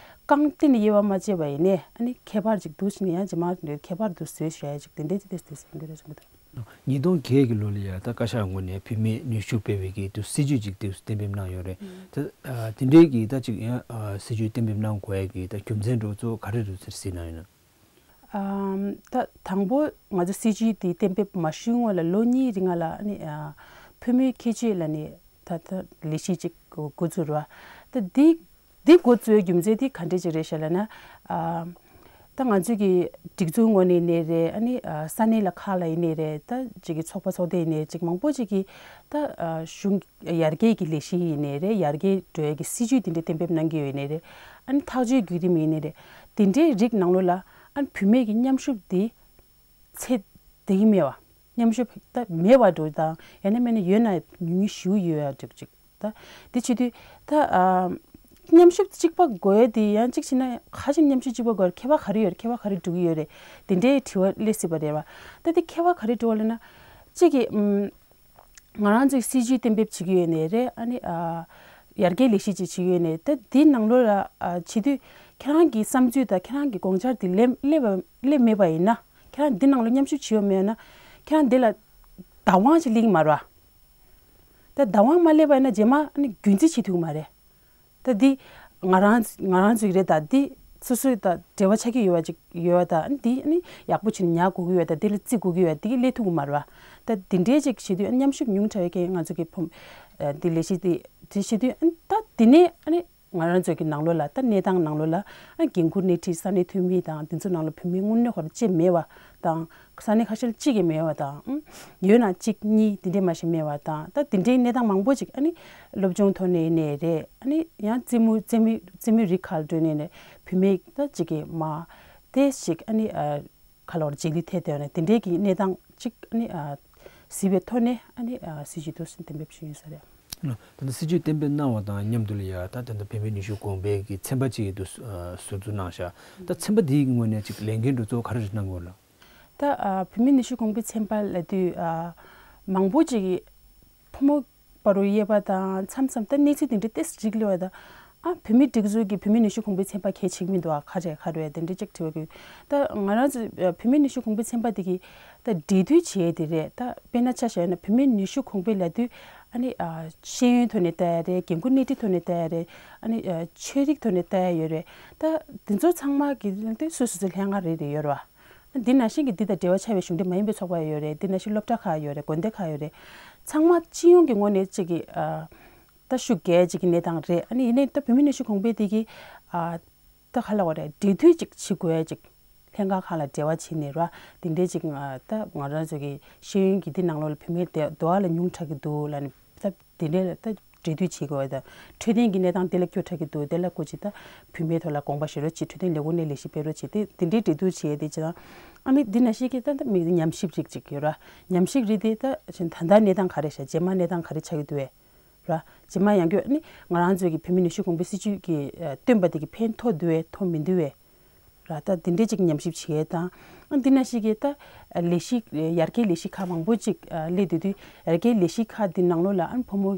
རྐང་གཏིང་ནས་དབྱེ་བ་མ་ཕྱེ་བ་ཡིན་ནའི་ནི་ཁྱད་པར་ཅིག་འདུག་ཟེར་ནས་ཡང་རྗེས་མ་ཁྱད་པར་འདུག་བཟོས་བཞག་ཡ་ཅིག་དེ་འདྲའི་ཅིག་ཏོག་ཙམ་འདི་རེད་བསམ་གྱི་འདུག་ཉིས་སྟོང་བརྒྱད་ཀྱི་ལོ་ལ་ཡ་ད་བཀའ་ཤག་ངོས་ནས་བུད་མེད་ནུས་ཤུགས་སྤེལ་བའི་གི་དུ་སྲིད་ཇུས་ཅིག་དེ་གཏན་འབེབས་གནང་ཡོད་རེད། ད་ཨ་དེ་འདྲའི་གི་ད་ཅིག་ཡང་ཨ་སྲིད་ཇུས་གཏན་འབེབས་གནང་དགོས་ཡ་གི་ད་རྒྱུ་མཚན་འདྲ་ཚོ་ག་རེ་རེད་ཟེར་གཟིགས་གནང་ཡོད་ན། ཨམ། ད་དང་པོ་ང་ཚོ་སྲིད་ཇུས་འདི་གཏན་འབེབས་མ་ཞུས་སྔོན་ལ་ལོ་གཉིས་རིང་ལ་ནི་ཨ་ཕོ་མོའི་ཁྱད་ཆོས་ལ་ནི་ད་ད་ལས་གཞི་ཅིག་འགོ་འཛུགས་ར། ད་འདི་འདི་འགོ་བཙུགས་རྒྱུ་མཚན་འདི་ག་འདྲ་ཅིག་རེད་ཤག་ལབ་ན། ཨ་ད་ང་ཚོའི་གི་སྒྲིག་འཛུགས་ངོས་ནས་ནས་རེད། ཨ་ནི་ཨ་ས་གནས་ལ་ཁག་ལ་ཡིན་ནའི་རེད། ད་ཅིག་གི་ཚོགས་པ་ཚོགས་སྡེ་ཡིན་ནའི་ཅིག་མང་པོ་ཅིག་གི་ད་ཨ་གཞུང་ཡར་རྒྱས་ཀྱི་ལས་གཞི་ཡིན་ནའི་རེད། ཡར་རྒྱས་འགྲོ་ཡ་གི་སྲིད་ཇུས་དེ་འདྲ་གཏན་འབེབས་གནང་གི་ཡོད་ནའི་རེད། ཨ་ནི་ཐག་གཅོད་བརྒྱུད་རིམ་ཡིན་ནའི་རེད། དེ་འདྲའི་རིགས་ནང་ལོགས་ལ་ཨ་ནི་བུད་མེད་ཀྱི་མཉམ་ཞུགས་དེ་ཚད་བསྡད་ཀྱི་མེད་པ། མཉམ་ཞུགས་ད་མེད་པ་འགྲོ་དང་ཡང་ན་མེད་ན་ཡོད་ན་ཉུང་ཉུང་ཞེ་པོ་ཡོད་ཡ་འགྲིག་ཅིག་ད་དེ་བྱེད་དུས་ད་ཨ་མཉམ་ཞུགས་གཅིག་པ་དགོས་ཡ་དེ་ཡང་གཅིག་བྱས་ན་ག་ཞིག་མཉམ་ཞུགས་གཅིག་པ་དགོས་ཁྱད་པར་ག་རེ་ཡོད་རེད། ཁྱད་པར་ག་རེ་འགྲོ་གི་ཡོད་རེད། དེ་འདྲའི་དྲི་བ་སླེབས་སྲིད་པ་རེད་བ། ད་དེ་ཁྱད་པར་ག་རེ་འགྲོ་བ་ལབ་ན་གཅིག་གི་ཨམ། ང་རང་ཚོས་སྲིད་ཇུས་གཏན་འབེབས་བྱེད་ཀྱི་ཡོད་ནའི་རེད། ཨ་ནི་ཨ་ཡར་རྒྱས་ལས་གཞི་ཅིག་བྱེད་ཀྱི་ཡོད་ནའི་ད་འདི་ནང་ལོགས་ལ་ཨ་བྱེད་དུས་ཁྱེད་རང་གི་བསམ་ཚུལ་དང་ཁྱེད་རང་གི་དགོངས་འཆར་འདི་སླེབས་སླེབས་པ་སླེབས་མེད་པ་ཡིན་ན་ཁྱེད་རང་འདི་ནང་ལ་མཉམ་ཞུགས་བྱེད་ཡོད་མེད་ན་ཁྱེད་རང་འདི་ལ་བདག་དབང་ཞིག་སླེབས་ཀྱི་མ་རེད་བ། ད་བདག་དབང་མ་སླེབས་པ་ཡིན་ན་རྗེས་མ་ཨ་ནི་རྒྱུན་འཛིན་བྱེད་ཐུབ་ཀྱི་མ་རེད། ད་འདི་ང་རང་ང་རང་ཚོའི་རེད། ད་འདི་སོ་སོའི་ད་འབྲེལ་བ་ཆགས་ཀྱི་ཡོད་པ་ཅིག་ཡོད་པ་ད་འདི་ནི་ཡག་པོ་བྱས་ནས་ཉར་དགོས་ཀྱི་ཡོད། ད་འདི་ལ་བརྩི་དགོས་ཀྱི་ཡོད། འདི་གི་སླེབས་ཐུབ་ཀྱི་མ་རེད་བ། ད་འདི་འདྲའི་ཅིག་བྱེད་དུས་མཉམ་ཞུགས་ཉུང་དྲགས་པའི་རྐྱེན་ང་ཚོ་གི་ཕོ་འདི་ལས་གཞི་འདི་འདི་བྱེད་དུས་ད་འདི་ནས་ཨ་ནི་ང་རང་ཚོ་གི་ནང་ལོགས་ལ་ད་གནས་སྟངས་ནང་ལོགས་ལ་ཨ་འགན་འཁུར་སྣེ་ཁྲིད་ས་གནས་འཐུས་མི་དང་འདི་ཚོ་ནང་ལ་བུད་མེད་དངོས་གནས་ཁོ་རང་ཅིག་མེད་པ་དང་། ས་གནས་ཁ་ཤས་ལ་གཅིག་ཀྱང་མེད་པ་དང་། ཡོད་ན་གཅིག་གཉིས་དེ་འདྲས་མ་ཞིག་མེད་པ་དང་། ད་དེ་འདྲའི་གནས་སྟངས་མང་པོ་ཅིག་ཨ་ནི་སློབ་སྦྱོང་ཐོག་ནས་ནས་རེད། ཨ་ནི་ཡང་རྩེད་མོ་རྩེད་མོ་རྩེད་མོའི་རིགས་ཁག་འགྲོ་ནས་ནས་བུད་མེད་ད་ཅིག་གི་མ་དེ་ཞིག་ཨ་ནི་ཨ་ཁ་ལོར་རྗེས་ལུས་ཐེབས་དེ་ནས་དེ་འདྲའི་གི་གནས་སྟངས་ ཅིག་ཨ་ནི་ཨ་གཟིགས་པའི་ཐོག་ནས་ཨ་ནི་ཨ་སྲིད་བྱུས་དུ་གཏན་འབེབས་ཞུས་ཡིན་ས་རེད། ད་ལྟ་སྲིད་བྱུས་གཏན་འབེབས་གནང་བ་དང་མཉམ་དུ་ལ་ཡ་ད་ད་ལྟ་བུད་མེད་ནུས་ཤུགས་གོང་འཕེལ་གྱི་ཚན་པ་ཅིག་ཏུ་ཨ་ཟུར་འཛུགས་གནང་ཤག་ད་ཚན་པ་འདིའི་ངོས་ནས་ཅིག་ལས་འགན་འདྲ་གཙོ་བོ་ག་རེ་རེ་གནང་དགོས་ལ། ད་ཨ་བུད་མེད་ནུས་ཤུགས་གོང་འཕེལ་ཚན་པ་ལབ་དུས་ཨ་མང་པོ་ཅིག་གིས་ཕོ་མོ་བར་དུ་དབྱེ་བ་དང་མཚམས་མཚམས་ད་གནས་ཚུལ་དེ་འདྲ་ཏོག་ཙམ་འགྲིག་ལོས་ད། ཨ་བུད་མེད་སྒྲིག་འཛུགས་ཀྱི་བུད་མེད་ནུས་ཤུགས་གོང་འཕེལ་ཚན་པ་གལ་ཆེ་གི་མི་འདུག་ཨ། ག་རེ་ག་རེ་དེ་འདྲ་ཅིག་དྲི་བ་གི། ད་ང་རང་ཚོ་ཨ་བུད་མེད་ནུས་ཤུགས་གོང་འཕེལ་ཚན་པ་དེ་གི་ད་འབྲེལ་མཐུད་བྱེད་ཡས་དེ་རེད། ད་དཔེར་ན་ཆ་བཞག་ན་བུད་མེད་ནུས་ཤུགས་གོང་འཕེལ་ལབ་དུས་ཨ་ནི་ཨ་ཤེས་ཡོན་ཐོག་ནས་ལྟ་ཡ་རེད། འགན་ཁུར་སྣེ་ཁྲིད་ཐོག་ནས་ལྟ་ཡ་རེད། ཨ་ནི་ཨ་ཆོས་རིག་ཐོག་ནས་ལྟ་ཡ་ཡོད་རེད། ད་དེ་ཚོ་ཚང་མ་གི་ལན་དེ་སོ་སོ་སོའི་ལྷན་ཁང་རེ་རེ་ཡོད་རེད་བ། འདི་ནང་བཞིན་གྱི་འདི་དང་འབྲེལ་བ་ཆགས་པའི་གཞུང་འབྲེལ་མ་ཡིན་པའི་ཚོགས་པ་ཡོད་རེད། འདི་ནང་བཞིན་སློབ་གྲྭ་ཁག་ཡོད་རེད། དགོན་སྡེ་ཁག་ཡོད་རེད། ཚང་མ་སྤྱི་ཡོངས་ཀྱི་ངོས་ནས་གཅིག་གི་ཨ་ད་ཤུགས་རྒྱས་གཅིག་གི་གནས་སྟངས་རེད། ཨ་ནི་ཡིན་ནའི་ད་བུད་མེད་ནུས་ཤུགས་གོང་འཕེལ་དེ་གི་ཨ་ད་ག་ལ་བ་རེད། འབྲེལ་མཐུད་ཅིག་བྱེད་དགོས་ཅིག་ལྷན་ཁང་ཁག་ལ་འབྲེལ་བ་བྱས་ནས་ར་དེ་འདྲའི་ཅིག་ཨ་ད་ང་རང་ཚོ་གི་ཤེས་ཡོན་གྱི་འདི་ནང་ལོགས་ལ་བུད་མེད་དེ་དོ་བ་ལ་ཉུང་དྲགས་ཀྱི་འདུག་ལབ་ནས། ད་དེ་འདྲའི་ལ་ད་འབྲེལ་མཐུད་བྱེད་དགོས་པ་དང་འཕྲོད་བསྟེན་གྱི་གནས་སྟངས་དེ་ལ་སྐྱོ་དྲགས་ཀྱི་འདུག་དེ་ལ་སྐུ་མཁྱེན་ད་བུད་མེད་ཐོག་ལ་དགོངས་པ་བཞེས་རོགས་བྱེད། འཕྲོད་བསྟེན་ལས་ཁུངས་ནས་ལས་གཞི་སྤེལ་རོགས་བྱེད། དེ་དེ་འདྲའི་འབྲེལ་མཐུད་བྱེད་དེ་བྱེད་དང་། ཨ་ནི་འདི་ནང་བཞིན་གྱི་ད་ད་མི་ཉམས་ཞིབ་རིགས་ཅིག་ཡོད་ར། ཉམས་ཞིབ་རིགས་དེ་ད་ད་ལྟ་གནས་སྟངས་ག་རེ་ཤག་རྗེས་མ་གནས་སྟངས་ག་རེ་ཆགས་ཀྱི་འདུག་བས་ར། རྗེས་མ་ཡང་སྐྱོ་ཨ་ནི་ང་རང་ཚོའི་གི་བུད་མེད་ནུས་ཤུགས་གོང་འཕེལ་སྲིད་ཇུས་ཀྱི་ཨ་བཏོན་པ་དེ་གི་ཕན་ཐོགས་འདུག་བས་ཐོགས་མི་འདུག་བས། ར་ད་འདི་འདྲའི་ཅིག་ཉམས་ཞིབ་བྱེད་ཡས་དང་། ཨ་འདི་ནང་བཞིན་གྱི་ད་ལས་གཞི་ཡར་རྒྱས་ལས་གཞི་ཁག་མང་པོ་ཅིག་ཨ་སླེབས་བསྡད་དུས་ཡར་རྒྱས་ལས་གཞི་ཁག་འདི་ནང་ལོགས་ལ་ཨ་ཕོ་མོ་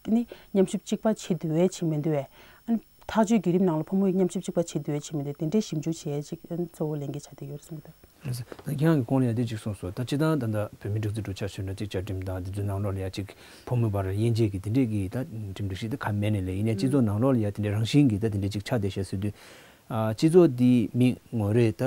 ནི་མཉམ་ཞུགས་གཅིག་པ་བྱེད་འདུག་བས་བྱེད་མི་འདུག་བས། ཨ་ཐག་གཅོད་བརྒྱུད་རིམ་ནང་ལ་ཕོ་མོ་མཉམ་ཞུགས་གཅིག་པ་བྱེད་འདུག་བས་བྱེད་མི་འདུག་དེ་འདྲའི་ཞིབ་འཇུག་བྱེད་ཡས་ཅིག་ཨ་གཙོ་བོ་ལས་འགན་ཆགས་བསྡད་ཡོད་རེད་བསམ་གྱི་འདུག་ལགས་སོ། ད་ཁྱེད་རང་གི་གོང་ལ་ཡ་དེ་གཅིག་གསུངས་སོང་། ད་སྤྱིར་བཏང་ད་ལྟ་བོད་མི་སྒྲིག་འཛུགས་གྲོས་འཆར་ཞུས་ན་གཅིག་བཅའ་ཁྲིམས་དང་དེ་ཚོའི་ནང་ལོགས་ལ་ཡ་གཅིག་ཕོ་མོའི་བར་དབྱེ་འབྱེད་ཀྱི་དེ་འདྲས་ཀྱི་ད་ཁྲིམས་སྒྲིག་གཞི་དེ་ག་མེད་ནས་ལས་ཡིན་ནའི་སྤྱི་ཚོགས་ནང་ལོགས་ལ་ཡ་དེ་འདྲའི་རང་བཞིན་གྱི་ད་དེ་འདྲས་གཅིག་ཆགས་བསྡད་ཤག་ཟེར་དུས། ཨ་སྤྱི་ཚོགས་འདི་མི་ངོ་རེ་ད་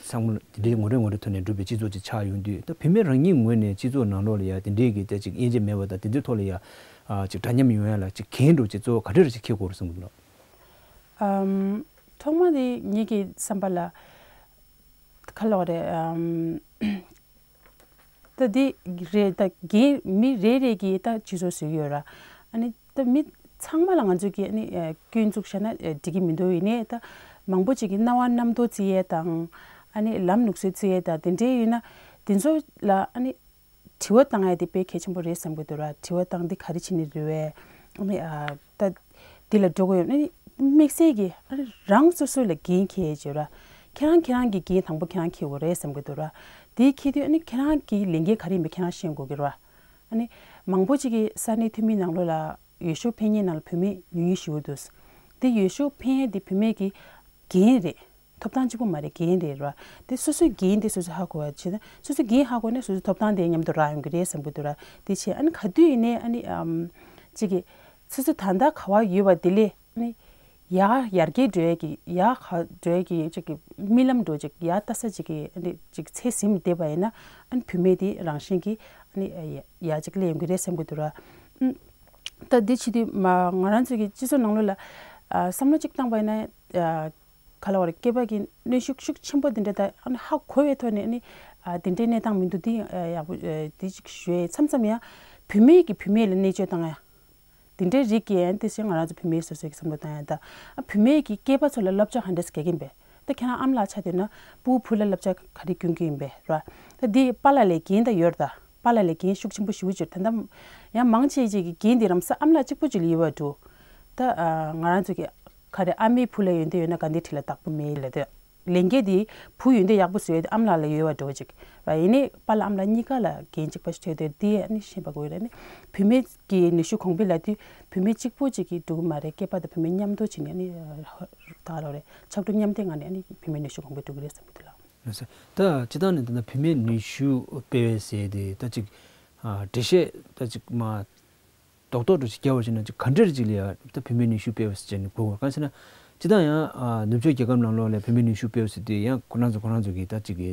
ཚང་མ་དེ་འདྲའི་ངོ་རེ་ངོ་རེ་ཐོག་ནས་གྲུབ་པའི་སྤྱི་ཚོགས་ཅིག་ཆགས་ཡོང་དུས། ད་བུད་མེད་རང་ཉིད་ངོས་ནས་སྤྱི་ཚོགས་ནང་ལོགས་ལ་ཡ་དེ་འདྲས་ཀྱི་ད་ཅིག་དབྱེ་འབྱེད་མེད་པ་དང་དེ་ཚོའི་ཐོག་ལ་ཡ་ཨ་ཅིག་འདྲ་མཉམ་ཡོང་ཡ་ལ་ཅིག་འགན་འགྲོ་ཅིག་གཙོ་བོ་ག་རེ་རེ་ཅིག་འཁྱེར་དགོས་རེད་བསམ་གྱི་འདུག་ལགས། ཨམ། ཐོག་མ་དེ་ངེད་ཀྱི་བསམ་པ་ལ་ག་ལབ་དགོས་རེད། ཨམ། ད་དེ་རེད། ད་འགན་མི་རེ་རེ་གིས་ད་སྤྱི་ཚོགས་བཟོས་ཡོད་ར། ཨ་ནི་ད་མི་ཚང་མ་ལ་ང་ཚོས་ཀྱིས་ཨ་ནི་ཨ་སྐྱོན་འཛུགས་བྱས་ན་ཨ་འགྲིག་གི་མི་འདུག་ཡིན་ནའི་ད་མང་པོ་ཅིག་གིས་སྣང་བ་རྣམ་རྟོག་བརྩི་ཡས་དང་། ཨ་ནི་ལམ་ལུགས་སྲོལ་བརྩི་ཡས་དང་དེ་འདྲའི་ཡོད་ན་དེ་ཚོ་ལ་ཨ་ནི་དྲི་བ་བཏང་ཡས་དེ་དཔེ་གལ་ཆེན་པོ་རེད་བསམ་གྱི་འདུག་ར། དྲི་བ་བཏང་འདི་ག་རེ་བྱེད་ནི་རེད་བས། ཨ་ནི་ཨ་ད་འདི་ལ་འགྲོ་དགོས་ཡོད་ན་དམིགས་བསལ་གྱིས་ཨ་ནི་རང་སོ་སོ་ལ་འགན་འཁྱེར་བྱས་ར། ཁྱེད་རང་ཁྱེད་རང་གི་འགན་དང་པོ་ཁྱེད་རང་འཁྱེར་དགོས་རེད་བསམ་གྱི་འདུག་ར། དེ་འཁྱེར་དུས་ཨ་ནི་ཁྱེད་རང་གི་ལས་འགན་ག་རེ་ཡིན་པ་ཁྱེད་རང་ཤེས་དགོས་ཀྱི་ར། ཨ་ནི་མང་པོ་ཅིག་གིས་ས་གནས་འཐུས་མིའི་ནང་ལོགས་ལ་འོས་ཤོག་འཕེན་མཁན་ནང་ལ་བུད་མེད་ཉུང་ཉུང་ཞེ་པོ་འདུག་དེ་འོས་ཤོག་འཕེན་ཡས་དེ་བུད་མེད་ཀྱི་འགན་རེད། ཐོབ་ཐང་གཅིག་པོ་མ་རེད། འགན་རེད་ར། དེ་སོ་སོའི་འགན་དེ་སོ་སོས་ཧ་གོ་བ་བྱས་ན། སོ་སོའི་འགན་ཧ་གོ་ན་སོ་སོའི་ཐོབ་ཐང་དེ་མཉམ་དུ་རག་ཡོང་གི་རེད་བསམ་གྱི་འདུག་ར། དེ་བྱས་ཨ་ནི་ག་དུས་ཡིན་ནའི་ཨ་ནི་ཨམ་གཅིག་གིས་སོ་སོ་ད་ལྟ་ག་བ་ཡོད་པ་དེ་ལས་ཨ་ནི་ཡར་ཡར་རྒྱས་འགྲོ་ཡས་ཀྱི་ཡར་ག་འགྲོ་ཡས་ཀྱི་གཅིག་གི་རྨི་ལམ་འགྲོ་ཅིག་ཡར་ལྟ་ས་ཅིག་གི་ཨ་ནི་ཅིག་ཚད་ཟིན་བསྡད་པ་ཡིན་ན་ཨ་ནི་བུད་མེད་དེ་རང་བཞིན་གྱིས་ཨ་ནི་ཡ་ཡར་ཅིག་སླེབས་ཡོང་གི་རེད་བསམ་གྱི་འདུག་ར། ཨུམ། ད་འདི་བྱེད་དུས་མ་ང་རང་ཚོ་གི་སྤྱི་ཚོགས་ནང་ལོགས་ལ་ཨ་བསམ་བློ་གཅིག་བཏང་པ་ཡིན་ན་ཨ་ག་ལ་བ་རེད། སྐྱེས་པ་གི་གནོན་ཤུགས་ཤུགས་ཆེན་པོ་འདི་འདྲ་ད་ཨ་ནི་ཧ་གོ་བའི་ཐོག་ནས་ཨ་ནི་ཨ་འདི་འདྲའི་གནས་སྟངས་མི་འདུག་འདི་ཨ་ཡག་པོ་ཨ་འདི་ཅིག་ཞུ་ཡས། མཚམས་མཚམས་ཡང་བུད་མེད་ཀྱིས་བུད་མེད་ལ་གནས་སྤྱོད་བཏང་ཡ། དེ་འདྲའི་རིགས་ཀྱི་ཡང་དེ་བཞིན་ང་རང་ཚོ་བུད་མེད་སོ་སོའི་བསམ་བློ་བཏང་ཡང་ད་ཨ་བུད་མེད་ཀྱི་སྐྱེས་པ་ཚོ་ལ་བསླབ་བྱ་ག་འདྲས་སྐྱེལ་གྱིན་པས། ད་ཁྱེད་རང་ཨ་མ་ལགས་ཆགས་འདོད་ན་སྤུ་གུ་བུ་ལ་བསླབ་བྱ་ག་རེ་སྐྱོན་གྱི་ཡིན་པས་ར། ད་འདི་པཱ་ལགས་ལ་འགན་ད་ཡོད་རེད། ད་པཱ་ལགས་ལ་འགན་ཤུགས་ཆེན་པོ་ཞེ་པོ་ཅིག་ད་ལྟ་ཡང་མང་ཆེ་ཅིག་གི་འགན་འདི་རང་ས་ཨ་མ་ལགས་གཅིག་པུ་ཅིག་ལ་ཡོད་པ་འགྲོ། ད་ང་རང་ཚོ་གི་ག་རེ་ཨ་མའི་བུ་ལ་ཡོན་ཏན་ཡོད་ན་དགའ་ལྡན་ཁྲི་ལ་བདག་པོ་མེད་ལབ་དུས། ལས་འགན་དེ་བུ་ཡོན་ཏན་ཡག་པོ་བཟོ་ཡས་དེ་ཨ་མ་ལགས་ལ་ཡོད་པ་འདྲ་བོ་ཅིག་ར། ཡིན་ནའི་པཱ་ལགས་ཨ་མ་ལགས་གཉིས་ཀ་ལ་འགན་གཅིག་པ་ཞིག་ཐོན་དུས་དེ་ཨ་ནི་ཤེས་པ་དགོས་རེད། ཨ་ནི་བུད་མེད་ཀྱི་ནུས་ཤུགས་གོང་འཕེལ་ལབ་དུས་བུད་མེད་གཅིག་པོ་ཅིག་གིས་འགྲོ་གི་མ་རེད། སྐྱེས་པ་དང་བུད་མེད་མཉམ་དུ་བྱས་ནས་ཨ་ནི་ད་ག་ལབ་རེད། ཕྱོགས་སྒྲིག་མཉམ་འདེགས་ངང་ནས་ཨ་ནི་བུད་མེད་ནུས་ཤུགས་གོང་འཕེལ་འགྲོ་གི་རེད་བསམ་གྱི་འདུག་ལགས། ད་སྤྱིར་བཏང་ནས་ད་ལྟ་བུད་མེད་ནུས་ཤུགས་སྤེལ་བའི་ཟེར་དེ་ད་ཅིག་ཨ་འགྲེལ་བཤད་ད་ཅིག་མ་རྡོག་རྡོག་འདྲ་ཞིག་རྒྱག་པ་བྱས་ན་ཅིག་ག་འདྲ་ཅིག་ལ་ཡ་ད་བུད་མེད་ནུས་ཤུགས་སྤེལ་བ་ཟེར་བྱས་ནས་གོ་དགོས། གང་ཟེར་ན་སྤྱིར་བཏང་ཡང་ཨ་ནུབ་ཕྱོགས་རྒྱལ་ཁབ་ནང་ལོགས་ལ་བུད་མེད་ནུས་ཤུགས་སྤེལ་བ་ཟེར་དུས་ཡང་ཁོ་རང་ཚོ་ཁོ་རང་ཚོ་གི་ད་ཅིག་གི་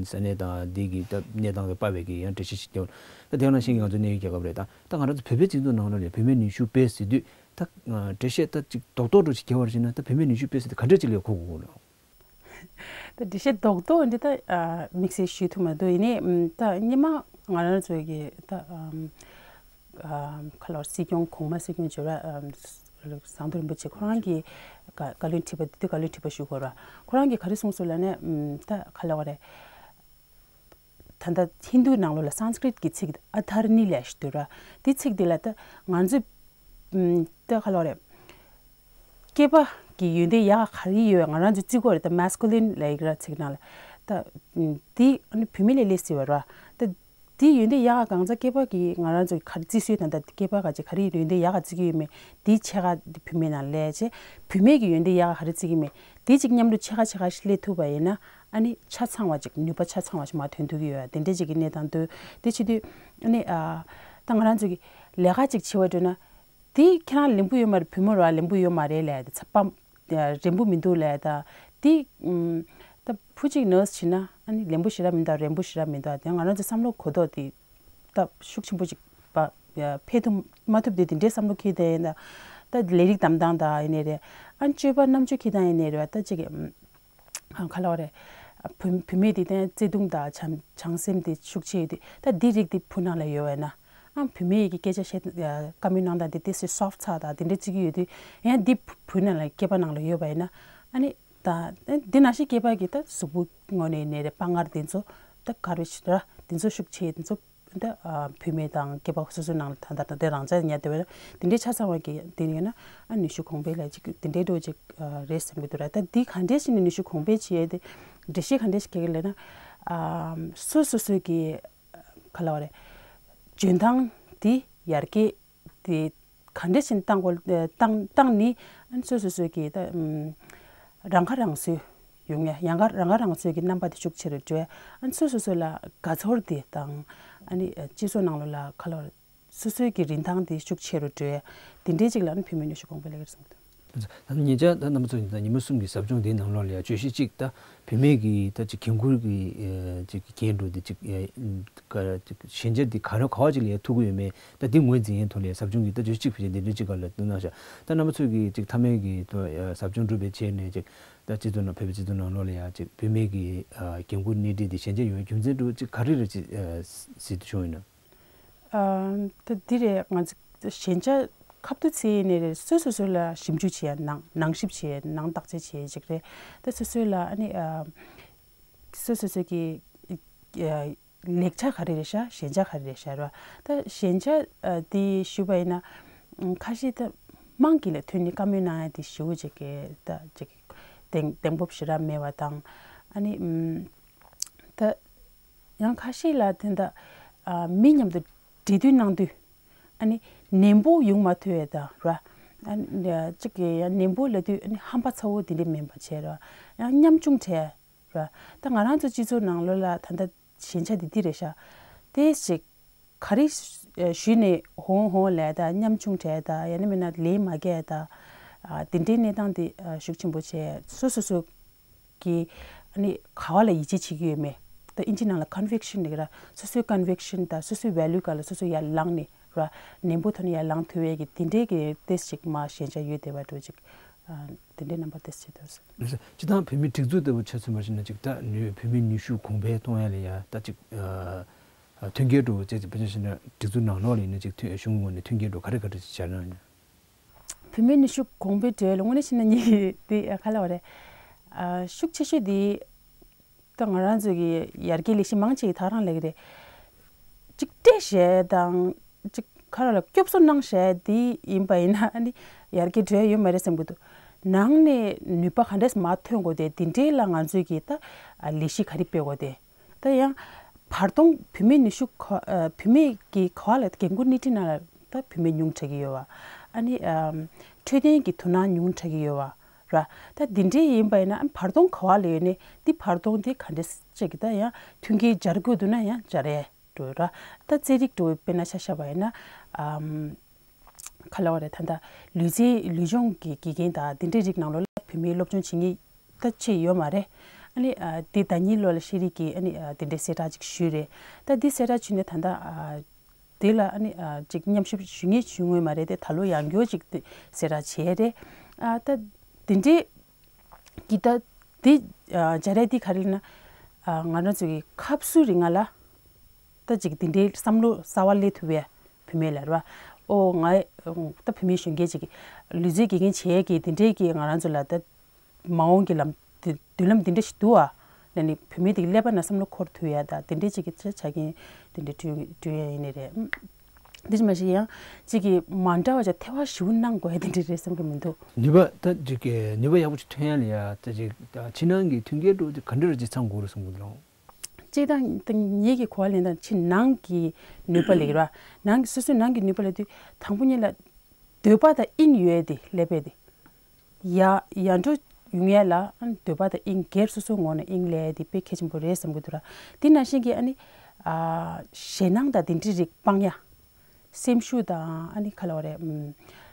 ས་གནས་དང་འདི་གི་ད་གནས་སྟངས་དང་དཔག་པའི་གི་ཡང་འགྲེལ་བཤད་ཞིག་རྒྱག་ད་དེ་ནང་བཞིན་གྱི་ང་ཚོ་གནས་ཡུལ་རྒྱལ་ཁབ་རེད། ད་ད་ང་རང་ཚོ་བོད་པའི་སྤྱི་ཚོགས་ནང་ལོགས་ལ་བུད་མེད་ནུས་ཤུགས་སྤེལ་ཟེར་དུས་ད་འགྲེལ་བཤད་ད་ཅིག་རྡོག་རྡོག་འདྲ་ཞིག་རྒྱག་པ་བྱས་ན་ད་བུད་མེད་ནུས་ཤུགས་སྤེལ་ཟེར་དུས་ག་འདྲ་ཅིག་ལ་ཡ་གོ་དགོས་ལ། ད་འགྲེལ་བཤད་རྡོག་རྡོག་འདི་ད་ཨ་དམིགས་བསལ་ཞུ་ཐུབ་མ་འདུག་ཡིན་ནའི་ཨམ་ད་སྔོན་མ་ང་རང་ཚོའི་གི་ད་ཨམ་ཨམ་ག་ལབ་སྲིད་སྐྱོང་གོང་མ་སྲིད་སྐྱོང་བྱེད་ར་ཨམ་ཟམ་གདོང་རིན་པོ་ཆེ་ཁོ་རང་གི་བཀའ་བཀའ་བློན་ཁྲི་པ་དེ་དུས་བཀའ་བློན་ཁྲི་པ་ཞུ་དགོས་ར། ཁོ་རང་གིས་ག་རེ་གསུངས་སོང་ལབ་ན་ཨམ་ད་ག་ལབ་དགོས་རེད། ད་ལྟ་ཧིན་རྡུའི་ནང་ལོགས་ལ་སཾ་སྐྲྀཏ་གི་ཚིག་ཨ་དྷར་ནི་ལབ་ཞིག་འདུག་ར། དེ་ཚིག་དེ་ལ་ད་ང་ཚོས་ཨམ་ད་ག་ལབ་རེད། སྐྱེས་པ་གི་ཡོན་ཏན་ཡག་ག་རེ་ཡོད། ང་རང་ཚོས་བརྩི་དགོས་རེད། ད་མཱ་སི་ཀུ་ལིན་ལབ་ཡག་ར་ཚིག་ནང་ལ། ད་ཨམ་དེ་ཨ་ནི་བུད་མེད་ལ་སླེབས་སྲིད་པ་ར། ད་དེ་ཡོན་ཏན་ཡག་གང་ཚ་སྐྱེས་པ་གི་ང་རང་ཚོ་ག་རེ་བརྩི་སྲོལ་དང་། ད་སྐྱེས་པ་ག་ཅིག་ག་རེ་ཡོན་ཏན་ཡག་ག་བརྩི་གི་ཡོད་མེད་དེ་ཕྱེད་ཀ་བུད་མེད་ནང་སླེབས་བྱས། བུད་མེད་ཀྱི་ཡོན་ཏན་ཡག་ག་ག་རེ་བརྩི་གི་མེད་དེ་གཅིག་མཉམ་དུ་ཕྱེད་ཀ་ཕྱེད་ཀ་ཞིག་སླེབས་ཐུབ་པ་ཡིན་ན། ཨ་ནི་ཆ་ཚང་བ་ཅིག་ནུས་པ་ཆ་ཚང་བ་ཞིག་མར་ཐོན་ཐུབ་ཀྱི་ཡོད། དེ་འདྲའི་ཅིག་གི་གནས་སྟངས་འདུག་དེ་བྱེད་དུས་ཨ་ནི་ཨ་ད་ང་རང་ཚོ་གི་ལས་ཀ་ཅིག་བྱེད་པ་འགྲོ་ན། དེ་ཁྱེད་རང་ལེན་པོ་ཡོད་མ་རེད། བུ་མོ་ར་ལེན་པོ་ཡོད་མ་རེད་ལབ། དེ་ཚ་པ་རན་པོ་མི་འདུག་ལབ། ད་དེ་ཨམ་ད་བུ་གཅིག་ནར་སི་བྱེད་ན་ཨ་ནི་ལེན་པོ་ཞེ་དྲག་མི་འདུག་རན་པོ་ཞེ་དྲག་མི་འདུག་དེ་ང་རང་ཚོ་བསམ་བློ་གོ་རྟོགས་དེ་ད་ཤུགས་ཆེན་པོ་ཅིག་པ་འཕེལ་ཐུབ་མ་ཐུབ་དེ་དེ་འདྲའི་བསམ་བློ་འཁྱེར་བསྡད་ཡིན། ད་ད་ལས་རིགས་བདམས་སྟངས་དང་ཡིན་ནའི་རེད། ཨ་སྤྱོད་པ་རྣམ་དཔྱོད་འཁྱེར་སྟངས་ཡིན་ནའི་རེད། ད་ཅིག་ཨམ་ག་ལབ་རེད། བུ་བུད་མེད་དེ་ལྟར་བརྩེ་དུང་དང་བྱམས་བྱམས་སེམས་དེ་ཤུགས་ཆེ་ཡོད་དུས། ད་འདི་རིགས་དེ་བུ་ནང་ལ་ཡོད་པ་ཡིན་ན། ཨ་བུད་མེད་ཀྱི་སྐད་ཆ་བཤད་ཨ་བཀའ་མོལ་གནང་སྟངས་དེ་ཏོག་ཙམ་སོཕ་ཚ་དང་དེ་འདྲ་བརྩི་གི་ཡོད་དུས། ཡང་འདི་བུ་ནང་ལ་སྐྱེས་པ་ནང་ལ་ཡོད་པ་ཡིན་ན། ཨ་ནི་ད་འདི་ནང་བཞིན་སྐྱེས་པ་གི་ད་གཟུགས་པོ་ངོས་ནས་ནས་རེད། དཔའ་ངར་དེ་ཚོ་ད་གར་བའི་ཆེད་དུ་ར་དེ་ཚོ་ཤུགས་ཆེ་དེ་ཚོ། ད་ཨ་བུད་མེད་དང་སྐྱེས་པ་སོ་སོའི་ནང་ལ་ད་ལྟ་དེ་རང་ཅག་ཉར་བསྡད་པ་དེ་འདྲའི་ཆ་ཚང་བ་གི་དེ་ཡིན་ན། ཨ་ནུས་ཤུགས་གོང་འཕེལ་ལ་ཅིག་དེ་འདྲའི་འགྲོ་ཅིག་ཨ་རེད་བསམ་གྱི་འདུག་ར། ད་འདི་ག་འདྲས་ཞིག་ནས་ནུས་ཤུགས་གོང་འཕེལ་བྱེད་ཡས་དེ་འགྲེལ་བཤད་ག་འདྲས་ཞིག་རྒྱག་གི་ལབ་ན། ཨ་སོ་སོ་སོ་གི་ག་ལབ་རེད། འཇོན་ཐང་དེ་ཡར་རྒྱས་དེ་ག་འདྲས་ཤིག་བཏང་དགོས་བཏང་བཏང་ནི། ཨ་ནི་སོ་སོ་སོ་གི་ད་ཨམ་རང་ཁ་རང་གསོ་ཡོང་ཡ། ཡང་ཁ་རང་ཁ་རང་གསོ་གི་རྣམ་པ་དེ་ཤུགས་ཆེ་རུ་འགྲོ་ཡ། ཨ་ནི་སོ་སོ་སོ་ལ་དགའ་ཚོར་དེ་དང་། ཨ་ནི་སྤྱི་ཚོགས་ནང་ལོགས་ལ་ག་ལབ་རེད། སོ་སོའི་གི་རིན་ཐང་དེ་ཤུགས་ཆེ་རུ་འགྲོ་ཡ། དེ་འདྲའི་ཅིག་ལ་ཨ་ནི་བུད་མེད་ནུས་ཤུགས་གོང་འཕེལ་ལབ་ཀྱི་རེད་བསམ་གྱི་འདུག་ད་ཉེ་ཆར་ད་རྣམ་པ་ཚོ་ཉིན་ཉི་མ་གསུམ་གྱི་ཟབ་སྦྱོང་དེའི་ནང་ལོགས་ལ་ཡང་བརྗོད་གཞི་གཅིག་ད་བུད་མེད་ཀྱི་ད་ཅིག་འགན་ཁུར་གྱི་ཨེ་ཅིག་འགན་འགྲོ་འདི་ཅིག་ཨེ་ག་ཅིག་ཞན་ཆ་འདི་ག་རེ་ག་བ་ཅིག་ལ་ཡང་ཐུག་གི་ཡོད་མེད། ད་འདི་ངོས་འཛིན་ཡས་ཐོག་ལ་ཡང་ཟབ་སྦྱོང་གི་ད་བརྗོད་གཞི་གཅིག་ཕལ་ཆེར་འདི་འདྲའི་ཅིག་ག་ལ་བསྟུན་གནང་ཤག་ད་རྣམ་པ་ཚོས་ཀྱི་ཅིག་མཐའ་མའི་གི་ད་ཨེ་ཟབ་སྦྱོང་གྲུབ་པའི་རྗེས་ནས་ཅིག་ད་སྤྱི་ཚོགས་ནང་བོད་པའི་སྤྱི་ཚོགས་ནང་ལོགས་ལ་ཡང་ཅིག་བུད་མེད་ཀྱི་ཨ་འགན་ཁུར་སྣེ་ཁྲིད་འདི་ཞན་ཆ་ཡོང་བའི་རྒྱུ་མཚན་འདྲ་བོ་ཅིག་ག་རེ་རེད་ཅིག་ཨེ་གཟིགས་འདོད་བྱུང་ཡོད་ན། ཨ་ད་འདི་རེད། ང་ཚོ་ཞན་ཆ་ཁ་ཐུག་ཚེ་ནས་རེད། སོ་སོ་སོ་ལ་ཞིབ་འཇུག་བྱེད་ཡ། ནང་ནང་ཞིབ་བྱེད་ཡ། ནང་བརྟག་དཔྱད་བྱེད་ཡ་ཅིག་རེད། ད་སོ་སོ་ལ་ཨ་ནི་ཨ་སོ་སོ་སོ་གི་ཨ་ལེགས་ཆ་ག་རེ་རེད་ཤག་ཞན་ཆ་ག་རེ་རེད་ཤག་ར། ད་ཞན་ཆ་ཨ་དེ་ཞུས་པ་ཡིན་ན། ཁ་ཤས་ད་དམངས་ཀྱི་ལས་དོན་ནི་བཀའ་མོལ་གནང་ཡ་དེ་ཞེ་པོ་ཅིག་གི་ད་ཅིག་གདེང་གདེང་སྤོབས་ཞེ་དྲག་མེད་པ་དང་། ཨ་ནི་ཨམ་ད་ཡང་ཁ་ཤས་ལ་དེ་འདྲ་ཨ་མི་མཉམ་དུ་འབྲེལ་མཐུད་གནང་དུས་ཨ་ནི་ནན་པོ་ཡོང་མ་ཐུབ་ཡས་དང་ར། ཨ་ནི་གཅིག་གིས་ཡང་ནན་པོ་ལབ་དུས་ཨ་ནི་ཧམ་པ་ཚ་བོ་དེ་འདྲས་མིན་པ་བྱས་ར། ཡང་ཉམ་ཆུང་བྱས་ར། ད་ང་རང་ཚོ་སྤྱི་ཚོགས་ནང་ལོགས་ལ་ད་ལྟ་ཞན་ཆ་དེ་འདི་རེད་ཤག་དེ་ཞིག་ག་རེ་ཞུས་ནས་ཧོང་ཧོང་ལབ་ད། ཉམ་ཆུང་བྱས་ད། ཡང་ན་མིན་ན་ལས་མ་རྒྱས་ད། ཨ་དེ་འདྲའི་གནས་སྟངས་དེ་ཨ་ཤུགས་ཆེན་པོ་བྱས། སོ་སོ་སོ་གི་ཨ་ནི་ག་བ་ལ་ཡིད་ཆེས་བྱེད་ཀྱི་ཡོད་མེད། ད་ཨིན་ཇི་ནང་ལ་ཀོན་ཝིག་ཤན་ལབ་ཀྱི་ར། སོ་སོའི་ཀོན་ཝིག་ཤན་དང་སོ་སོའི་ཝེ་ལུ་སྒང་ལ་སོ་སོ་ཡར་ལངས་ནས་ར། ནན་པོ་ཐོག་ནས་ཡར་ལངས་ཐུབ་ཡས་ཀྱི་དེ་འདྲའི་གི་ཏོག་ཙམ་ཅིག་མར་ཞན་ཆ་ཡོད་བསྡད་པ་འདྲ་ཅིག་ཨ་དེ་འདྲའི་རྣམ་པ་ཏོག་ཙམ་ཅིག་འདུག་ཟེར། རེད་ཟེར། སྤྱིར་བཏང་བོད་མིའི་སྒྲིག་འཛུགས་ལྟ་བུ་ཆ་མཚོན་པ་ཞིག་ན་ཅིག་ད་ནུས་བོད་མིའི་ནུས་ཤུགས་གོང་འཕེལ་གཏོང་ཡ་ལ་ཡ་ད་ཅིག་ཨ་མཐུན་རྐྱེན་འདྲ་བོ་བྱས་ཅིག་དཔེར་ན་ཞུས་ན་སྒྲིག་འཛུགས་ནང་ལོགས་ལ་ཡིན་ན་ཅིག་མཐུན་གཞུང་གི་ངོས་ནས་མཐུན་རྐྱེན་འདྲ་བོ་ག་རེ་ག་རེ་ཅིག་སྦྱར་གནང་ཡོད། བོད་མིའི་ནུས་ཤུགས་གོང་འཕེལ་འགྲོ་ཡ་ལ་དངོས་གནས་བཤད་ན་ངས་དེ་ག་ལབ་དགོས་རེད། ཨ་ཤུགས་ཆེ་ཤོས་དེ་ད་ང་རང་ཚོ་གི་ཡར་རྒྱས་ལས་གཞི་མང་ཆེ་གི་ཐག་རང་ལབ་ཀྱི་རེད། གཅིག་སྤྲད་བཞག་དང་གཅིག་ཁ་ར་ལ་སྐྱོབ་གསོ་གནང་བཞག་དེ་ཡིན་པ་ཡིན་ན་ཨ་ནི་ཡར་རྒྱས་འགྲོ་ཡ་ཡོད་མ་རེད་བསམ་གྱི་འདུག་ནང་ནས་ནུས་པ་ག་འདྲས་མར་ཐོན་དགོས་དེ་དེ་འདྲས་ལ་ང་ཚོས་ཀྱི་ད་ལས་གཞི་ག་རེ་སྤེལ་དགོས་དེ། ད་ཡང་བར་སྟོང་བོད་མིའི་ནུས་ཤུགས་ག་ཨ་བོད་མི་གི་ག་བ་ལ་འགན་ཁུར་སྣེ་ཁྲིད་ནང་ལ་ད་བོད་མི་ཉུང་དྲགས་ཀྱི་ཡོད་པ། ཨ་ནི་ཨམ་འཕྲོད་བསྟེན་གྱི་དོ་སྣང་ཉུང་དྲགས་ཀྱི་ཡོད་པ་ར། ད་འདི་འདྲས་ཡིན་པ་ཡིན་ན་ཨ་བར་སྟོང་ག་བ་ལ་ཡོད་ནས་འདི་བར་སྟོང་འདི་ག་འདྲས་བྱེད་ཀྱི་ད་ཡང་མཐུན་རྐྱེན་སྦྱར་དགོས་འདུག་ན་ཡང་སྦྱར་ཡས་འགྲོ་ར། ད་རྩེད་རིགས་འགྲོ་དཔེར་ན་ཆ་བཞག་པ་ཡིན་ན་ཨམ། ག་ལབ་དགོས་རེད། ད་ལྟ་ལུས་རྩལ་ལུས་སྦྱོང་གི་དགེ་རྒན་དང་དེ་འདྲའི་རིགས་ནང་ལོགས་ལ་བོད་མིའི་སློབ་སྦྱོང་བྱེད་མཁན་ད་ཅིག་ཡོད་མ་རེད། ཨ་ནི་ཨ་དེ་ཟླ་ཉིན་ལོ་ལ་ཤེས་རིག་གི་ཨ་ནི་ཨ་དེ་འདྲའི་གསལ་བསྒྲགས་ཅིག་ཞུས་རེད། ད་དེ་གསལ་བསྒྲགས་བྱུང་ནས་ད་ལྟ་ཨ་དེ་ལ་ཨ་ནི་ཨ་ཅིག་མཉམ་ཞུགས་ཞུ་མཁན་ཞུ་མཁན་མ་རེད་དེ། ད་ལོ་ཡང་བསྐྱར་ཅིག་དེ་གསལ་བསྒྲགས་བྱས་རེད། ཨ་ད་དེ་འདྲའི་གི་ད་དེ་ཨ་སྦྱར་ཡས་དེ་ག་རེ་ལབ་ན། ཨ་ང་རང་ཚོ་གི་སྐབས་སུ་རིང་ང་ལ་ད་ཅིག་དེ་འདྲའི་བསམ་བློ་གསར་བ་སླེབས་ཐུབ་པའི་བུད་མེད་ལ་རེད་པ། ཨོ་ང་ད་བུད་མེད་གཞོན་སྐྱེས་ཅིག་གི་ལུས་རྩལ་དགེ་རྒན་བྱེད་ཡས་ཀྱི་དེ་འདྲའི་གི་ང་རང་ཚོ་ལ་ད་མ་འོངས་ཀྱི་ལམ་དེ་མདུན་ལམ་དེ་འདྲ་ཞིག་འདུག་ཨ། ལ་ནི་བུད་མེད་དེ་གི་ཀླད་པ་ན་བསམ་བློ་འཁོར་ཐུབ་ཡ་ད་དེ་འདྲས་ཅིག་གི་ཆ་རྐྱེན་དེ་འདྲས་བསྐྲུན་བསྐྲུན་ཡ་ཡིན་ནི་རེད། ཨམ། དེ་ཅི་མ་ཞིག་ཡང་ཅིག་གི་མ་འདྲ་བ་ཅིག་ཐེ་བ་ཞིབ་གནང་དགོས་ཡ་དེ་འདྲས་རེད་བསམ་གི་མི་འདུག་ནུས་པ་ད་ཅིག་གི་ནུས་པ་ཡག་པོ་ཅིག་ཐོན་ཡ་ལ་ཡ་ད་ཅིག་ཕྱི་ནང་གི་མཐུན་རྐྱེན་འགྲོ་དེ་ག་འདྲ་རེ་ཅིག་ཚང་དགོས་རེད་བསམ་གི་འདུག་གཅིག་དང་ད་ངེད་ཀྱི་གོ་བ་ལེན་སྟངས་ཕྱི་ནང་གི་ནུས་པ་ལ་ཡོད་ར། ནང་གི་སོ་སོའི་ནང་གི་ནུས་པ་ལ་དུས་དང་པོ་ཉིད་ལ་འདོད་པ་དང་དབྱིངས་ཡོད་དེ་ཀླད་པའི་དེ། ཡ་ཡ་འགྲོ་ཡོང་ཡ་ལ་ཨ་ནི་འདོད་པ་དང་དབྱིངས་སྒེར་སོ་སོའི་ངོས་ནས་དབྱིངས་ལས་དེ་དཔེ་གལ་ཆེན་པོ་རེད་བསམ་གི་འདུག་ར། དེ་ནང་བཞིན་གྱི་ཨ་ནི་ཨ་ཞེད་སྣང་དང་དེ་འདྲའི་རིགས་སྤང་ཡ། སེམས་ཤུགས་དང་ཨ་ནི་ག་ལབ་དགོས་རེད། ཨམ།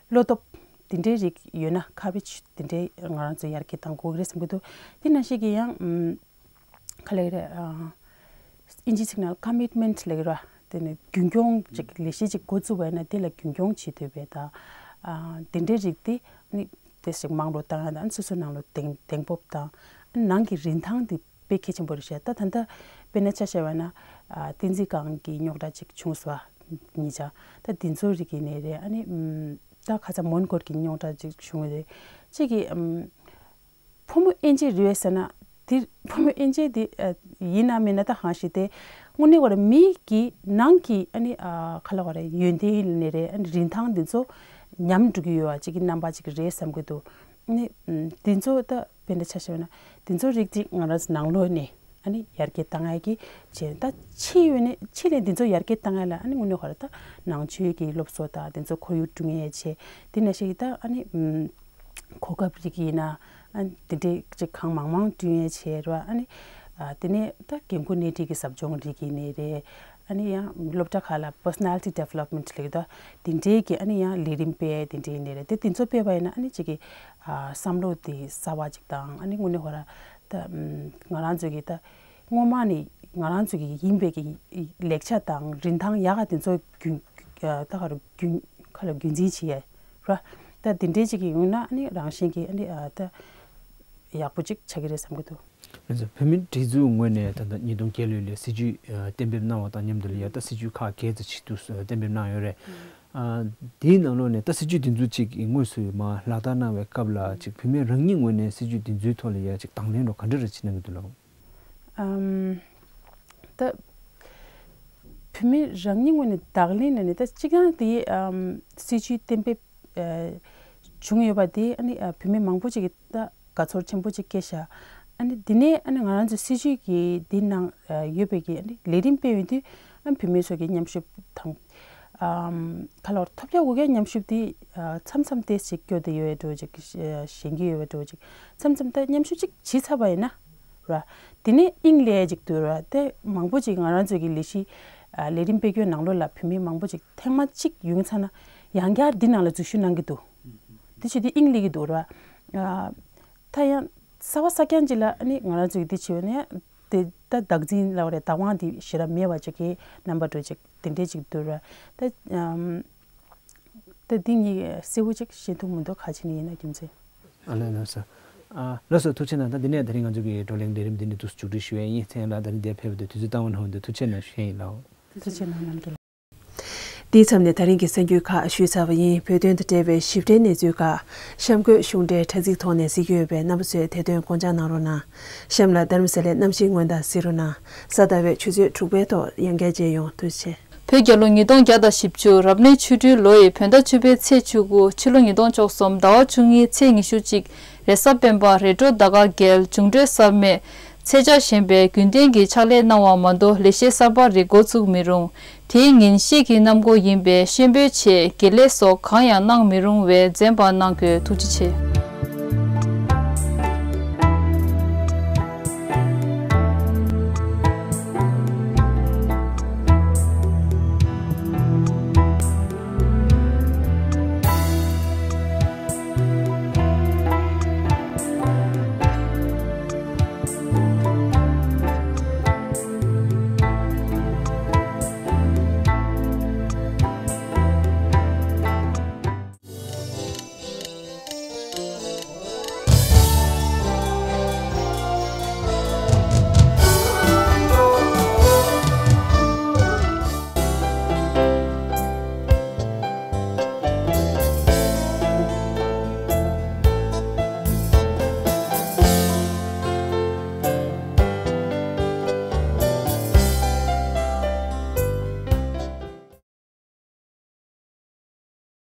བློ་སྟོབས་དེ་འདྲའི་རིགས་ཡོད་ན་ཁ་བའི་ཆུ་དེ་འདྲའི་ང་རང་ཚོ་ཡར་རྒྱས་གཏང་དགོས་ཀྱི་རེད་བསམ་གི་འདུག་དེ་ནང་བཞིན་གྱི་ཡང་ཨམ། ག་ལབ་དགོས་རེད། ཨ། ཨིན་ཇི་ཚིག་ནང་ལ་ཀོ་མིཊ་མེན་ཊི་ལབ་ཀྱི་རེད་བ། དེ་ནི་རྒྱུན་སྐྱོང་ཅིག་ལས་གཞི་ཅིག་འགོ་བཙུགས་པ་ཡིན་ན་དེ་ལ་རྒྱུན་སྐྱོང་བྱེད་ཐུབ་པའི་དང་། ཨ། དེ་འདྲའི་རིགས་དེ་ནི་དེ་ཞིག་མང་རུ་བཏང་ཡ་དང་སོ་སོའི་ནང་ལ་གདེང་གདེང་སྤོབས་དང་ནང་གི་རིན་ཐང་དེ་དཔེ་གལ་ཆེན་པོ་རེད་ཤག་ད་ད་ལྟ་དཔེར་ན་ཆ་བཞག་པ་ན་ཨ་བསྟན་འཛིན་སྒང་གི་རྙོག་དྲ་ཅིག་བྱུང་སོང་། ཉེ་ཆར་ད་འདི་ཚོ་རིགས་ཀྱི་ནས་རེད། ཨ་ནི་ཨམ། ད་ཁ་ཚ་མོན་གྷོ་གི་རྙོག་དྲ་ཅིག་བྱུང་རེད། གཅིག་གི་ཨམ། ཕོ་མོ་དབྱེ་འབྱེད་རེད་ཟེར་ན་དེ་ཕོ་མོ་དབྱེ་འབྱེད་དེ་ཨ། ཡིན་ན་མིན་ན་ད་ཧང་ཞིག་དེ་དངོས་གནས་ཁོ་རང་མི་གི་ནང་གི་ཨ་ནི་ཨ། ག་ལབ་དགོས་རེད། ཡོན་ཏན་ནས་རེད། ཨ་ནི་རིན་ཐང་འདི་ཚོ་ཉམས་འགྲོ་གི་ཡོད་པ་ཅིག་གི་རྣམ་པ་ཅིག་རེད་བསམ་གི་འདུག་ཨ་ནི་ཨམ། འདི་ཚོ་ད་དཔེར་ན་ཆ་བཞག་ན་འདི་ཚོ་རིགས་ཅིག་ང་རང་ཚོ་ནང་ལོགས་ནས་ཨ་ནི་ཡར་རྒྱས་བཏང་ཡ་གི་བྱས། ད་ཕྱི་ཡོད་ནས་ཕྱི་ནས་འདི་ཚོ་ཡར་རྒྱས་བཏང་ཡ་ལ་ཨ་ནི་དངོས་གནས་ཁོ་རང་ད་ནང་ཆོས་ཀྱི་སློབ་གསོ་དང་འདི་ཚོ་ཁོར་ཡུག་བསྐྲུན་ཡས་བྱས། དེ་ནང་བཞིན་གྱི་ད་ཨ་ནི་ཨམ། གོ་སྐབས་རིགས་ཡིན་ན་ཨ་ནི་དེ་འདྲའི་ཅིག་གང་མང་མང་བསྐྲུན་ཡས་བྱས་ར། ཨ་ནི་ཨ། དེ་ནས་ད་འགན་ཁུར་སྣེ་ཁྲིད་ཀྱི་ཟབ་སྦྱོང་རིགས་ཡིན་ནའི་རེད། ཨ་ནི་ཡང་སློབ་གྲྭ་ཁག་ལ་པར་སོ་ནལ་ཊི་ཌི་ཝེ་ལོབ་མེན་ཊི་ལབ་ཀྱི་འདུག་དེ་འདྲའི་གི་ཨ་ནི་ཡང་ལས་རིམ་སྤེལ་དེ་འདྲའི་ཡིན་ནའི་རེད། དེ་དེ་ཚོ་སྤེལ་བ་ཡིན་ན་ཨ་ནི་ཅིག་གི་ཨ། བསམ་བློ་དེ་གསར་བ་ཅིག་དང་ཨ་ནི་དངོས་གནས་ཁོ་རང་ད་ཨམ། ང་རང་ཚོ་གི་ད་སྔོན་མ་ནས་ང་རང་ཚོ་གི་ཡིན་པའི་གི་ལེགས་ཆ་དང་རིན་ཐང་ཡག་ག་དེ་ཚོ་རྒྱུན་ཨ། ད་ག་རུ་རྒྱུན་ཁ་ལ་རྒྱུན་འཛིན་བྱེད་ཡས་ར། ད་དེ་འདྲའི་ཅིག་གི་ཡོང་ན་ཨ་ནི་རང་བཞིན་གྱི་ཨ་ནི་ཨ། ད་ཡག་པོ་ཅིག་ཆགས་ཀྱི་རེད་བསམ་གྱི་འདུག་ལགས་སོ། བོད་མིའི་སྒྲིག་འཛུགས་ངོས་ནས་ད་ལྟ་ཉིས་སྟོང་བརྒྱད་ལོའི་ལ་སྲིད་བྱུས་ཨ། གཏན་འབེབས་གནང་བ་དང་མཉམ་དུ་ལ་ཡ་ད་སྲིད་བྱུས་ཁག་བརྒྱད་ཙམ་ཞིག་ཏུ་གཏན་འབེབས་གནང་ཡོད་རེད། ཨ། དེའི་ནང་ལོགས་ནས་ད་སྲིད་བྱུས་འདི་ཚོ་ཅིག་དངོས་སུ་མར་ལག་བསྟར་གནང་བའི་སྐབས་ལ་ཅིག་བུད་མེད་རང་ཉིད་ངོས་ནས་སྲིད་བྱུས་འདི་ཚོའི་ཐོག་ལ་ཡ་ཅིག་དང་ལེན་རོགས་ག་འདྲ་རེ་བྱེད་གནང་གི་འདུག་ལགས། ཨམ། ད་བུད་མེད་རང་ཉིད་ངོས་ནས་དང་ལེན་ལ་ནི་ད་གཅིག་ཡང་དེ་ཨམ། སྲིད་བྱུས་གཏན་འབེབས་ཨ། བྱུང་ཡོད་པ་དེ་ཨ་ནི་ཨ། བུད་མེད་མང་པོ་ཅིག་གིས་ད་དགའ་ཚོར་ཆེན་པོ་ཅིག་སྐྱེས་ཤག་ཨ་ནི་དེ་ནས་ཨ་ནི་ང་རང་ཚོའི་སྲིད་བྱུས་ཀྱི་འདི་ནང་ཨ། ཡོད་པའི་གི་ཨ་ནི་ལས་རིམ་སྤེལ་ཡོང་དུས་ཨ། བུད་མེད་ཚོ་གི་མཉམ་ཞུགས་དང་ཨམ། ག་ལབ་ཐོབ་རྒྱག་དགོས་མཁན་མཉམ་ཞུགས་དེ་ཨ། མཚམས་མཚམས་ཏོག་ཙམ་སྐྱོ་བསྡད་ཡོད་འགྲོ་ཅིག་ཞེན་གྱི་ཡོད་འགྲོ་ཅིག་མཚམས་མཚམས་ད་མཉམ་ཞུགས་ཅིག་བྱས་ཚར་བ་ཡིན་ན། ར། དེ་ནས་དབྱིངས་ལས་ཅིག་འདུག་ར། དེ་མང་པོ་ཅིག་ང་རང་ཚོའི་གི་ལས་གཞི་ཨ། ལས་རིམ་སྤེལ་སྐྱོད་ནང་ལོགས་ལ་བུད་མེད་མང་པོ་ཅིག་ཐེངས་མ་གཅིག་ཡོང་ཚར་ན་ཡང་བསྐྱར་འདི་ནང་ལ་འཛུལ་ཞུགས་གནང་གི་འདུག་དེ་བྱས་དུས་དབྱིངས་ལས་ཀྱི་འདུག་ར། ཨ། ད་ཡང་གསར་པ་གསར་རྐྱང་ཅིག་ལ་ཨ་ནི་ང་རང་ཚོའི་གི་འདི་བྱས་པ་ན་ཡང་དེ་ད་བདག་འཛིན་ལབ་དགོས་རེད། བདག་དབང་དེ་ཞེ་དྲག་མེད་པ་ཅིག་གི་རྣམ་པ་འདྲ་ཅིག་དེ་འདྲས་ཅིག་འདུག་ར། ད་ཨམ། ད་འདི་ངས་གསལ་པོ་ཅིག་ཤེས་ཐུབ་མི་འདུག་ག་རེ་བྱས་ནས་ཡིན་ན་རྒྱུ་མཚན། ཨ་ལགས་ལགས་སོ། ཨ་ལགས་སོ། ཐུགས་རྗེ་གནང་། ད་འདི་ནས་ད་རིང་ང་ཚོ་གི་བགྲོ་གླེང་ལས་རིམ་འདི་ནས་འདུག་སེ་མཇུག་སྒྲིལ་ཞུ་ཡས་ཡིན། མཚན་ལགས་ད་རིང་འདིར་ཕེབས་པ་དེ་དུས་ཚོད་བཏང་བ་གནང་བ་འདི་ཐུགས་རྗེ་གནང་ཞུ་ཡས་ཡིན་ལགས། ཐུགས་རྗེ་གནང་། ནམ་རྒྱུན་ལ། འདིའི་མཚམས་ནས་ད་རིང་གི་གསར་འགྱུར་ཁག་ཞུས་ཚར་བ་ཡིན། བོད་དོན་དང་འབྲེལ་བའི་ཞིབ་ཕྲའི་གནས་ཚུལ་ཁག་གཤམ་འཁོད་གཞུང་འབྲེལ་དྲ་ཚིགས་ཐོག་ནས་གཟིགས་ཀྱི་ཡོད་པས་རྣམ་པ་ཚོས་དེ་དོན་དགོངས་འཇགས་གནང་རོགས་གནང་། གཤམ་ལ་རྡ་རམ་ས་ལའི་གནམ་གཤིས་སྔོན་བརྡ་གཟིགས་རོགས་གནང་། གཟའ་ཟླ་བའི་ཆུ་ཚོད་དྲུག་པའི་ཐོག་ཡང་བསྐྱར་མཇལ་ཡོང་། ཐུགས་རྗེ་ཆེ། བོད་རྒྱལ་ལོ་ཉིས་སྟོང་བརྒྱ་དང་བཞི་བཅུ། རབ་གནས་ཆོ་འཕྲུལ་ལོ་ཡི་བོད་ཟླ་བཅུ་པའི་ཚེས་བཅུ་དགུ། ཕྱི་ལོ་ཉིས་སྟོང་བཅུ་གསུམ་ཟླ་བ་བཅུ་གཉིས་ཚེས་ཉི་ཤུ་གཅིག་རེས་གཟའ་སྤེན་པ། རེས་འགྲོགས་ཟླ་སྐར་རྒྱལ། འབྱུང་འཕྲོད་གསར་མའི་ཚེས་ཆ་བཞིན་པའི་རྒྱུན་ལྡན་གྱི་ཕྱག་ལས་གནང་བ་མ་གཏོགས་ལས་བྱེད་གསར་པ་རིགས་འགོ་བཙུགས་མི་རུང་། དེའི་ཉིན་ཤིས་ཀྱི་གནམ་སྒོ་ཡིན་པས་གཤིན་པོའི་ཆེད་དགེ་ལས་སོགས་གང་ཡང་གནང་མི་རུང་བས་འཛེམ་པ་གནང་དགོས། ཐུགས་རྗེ་ཆེ།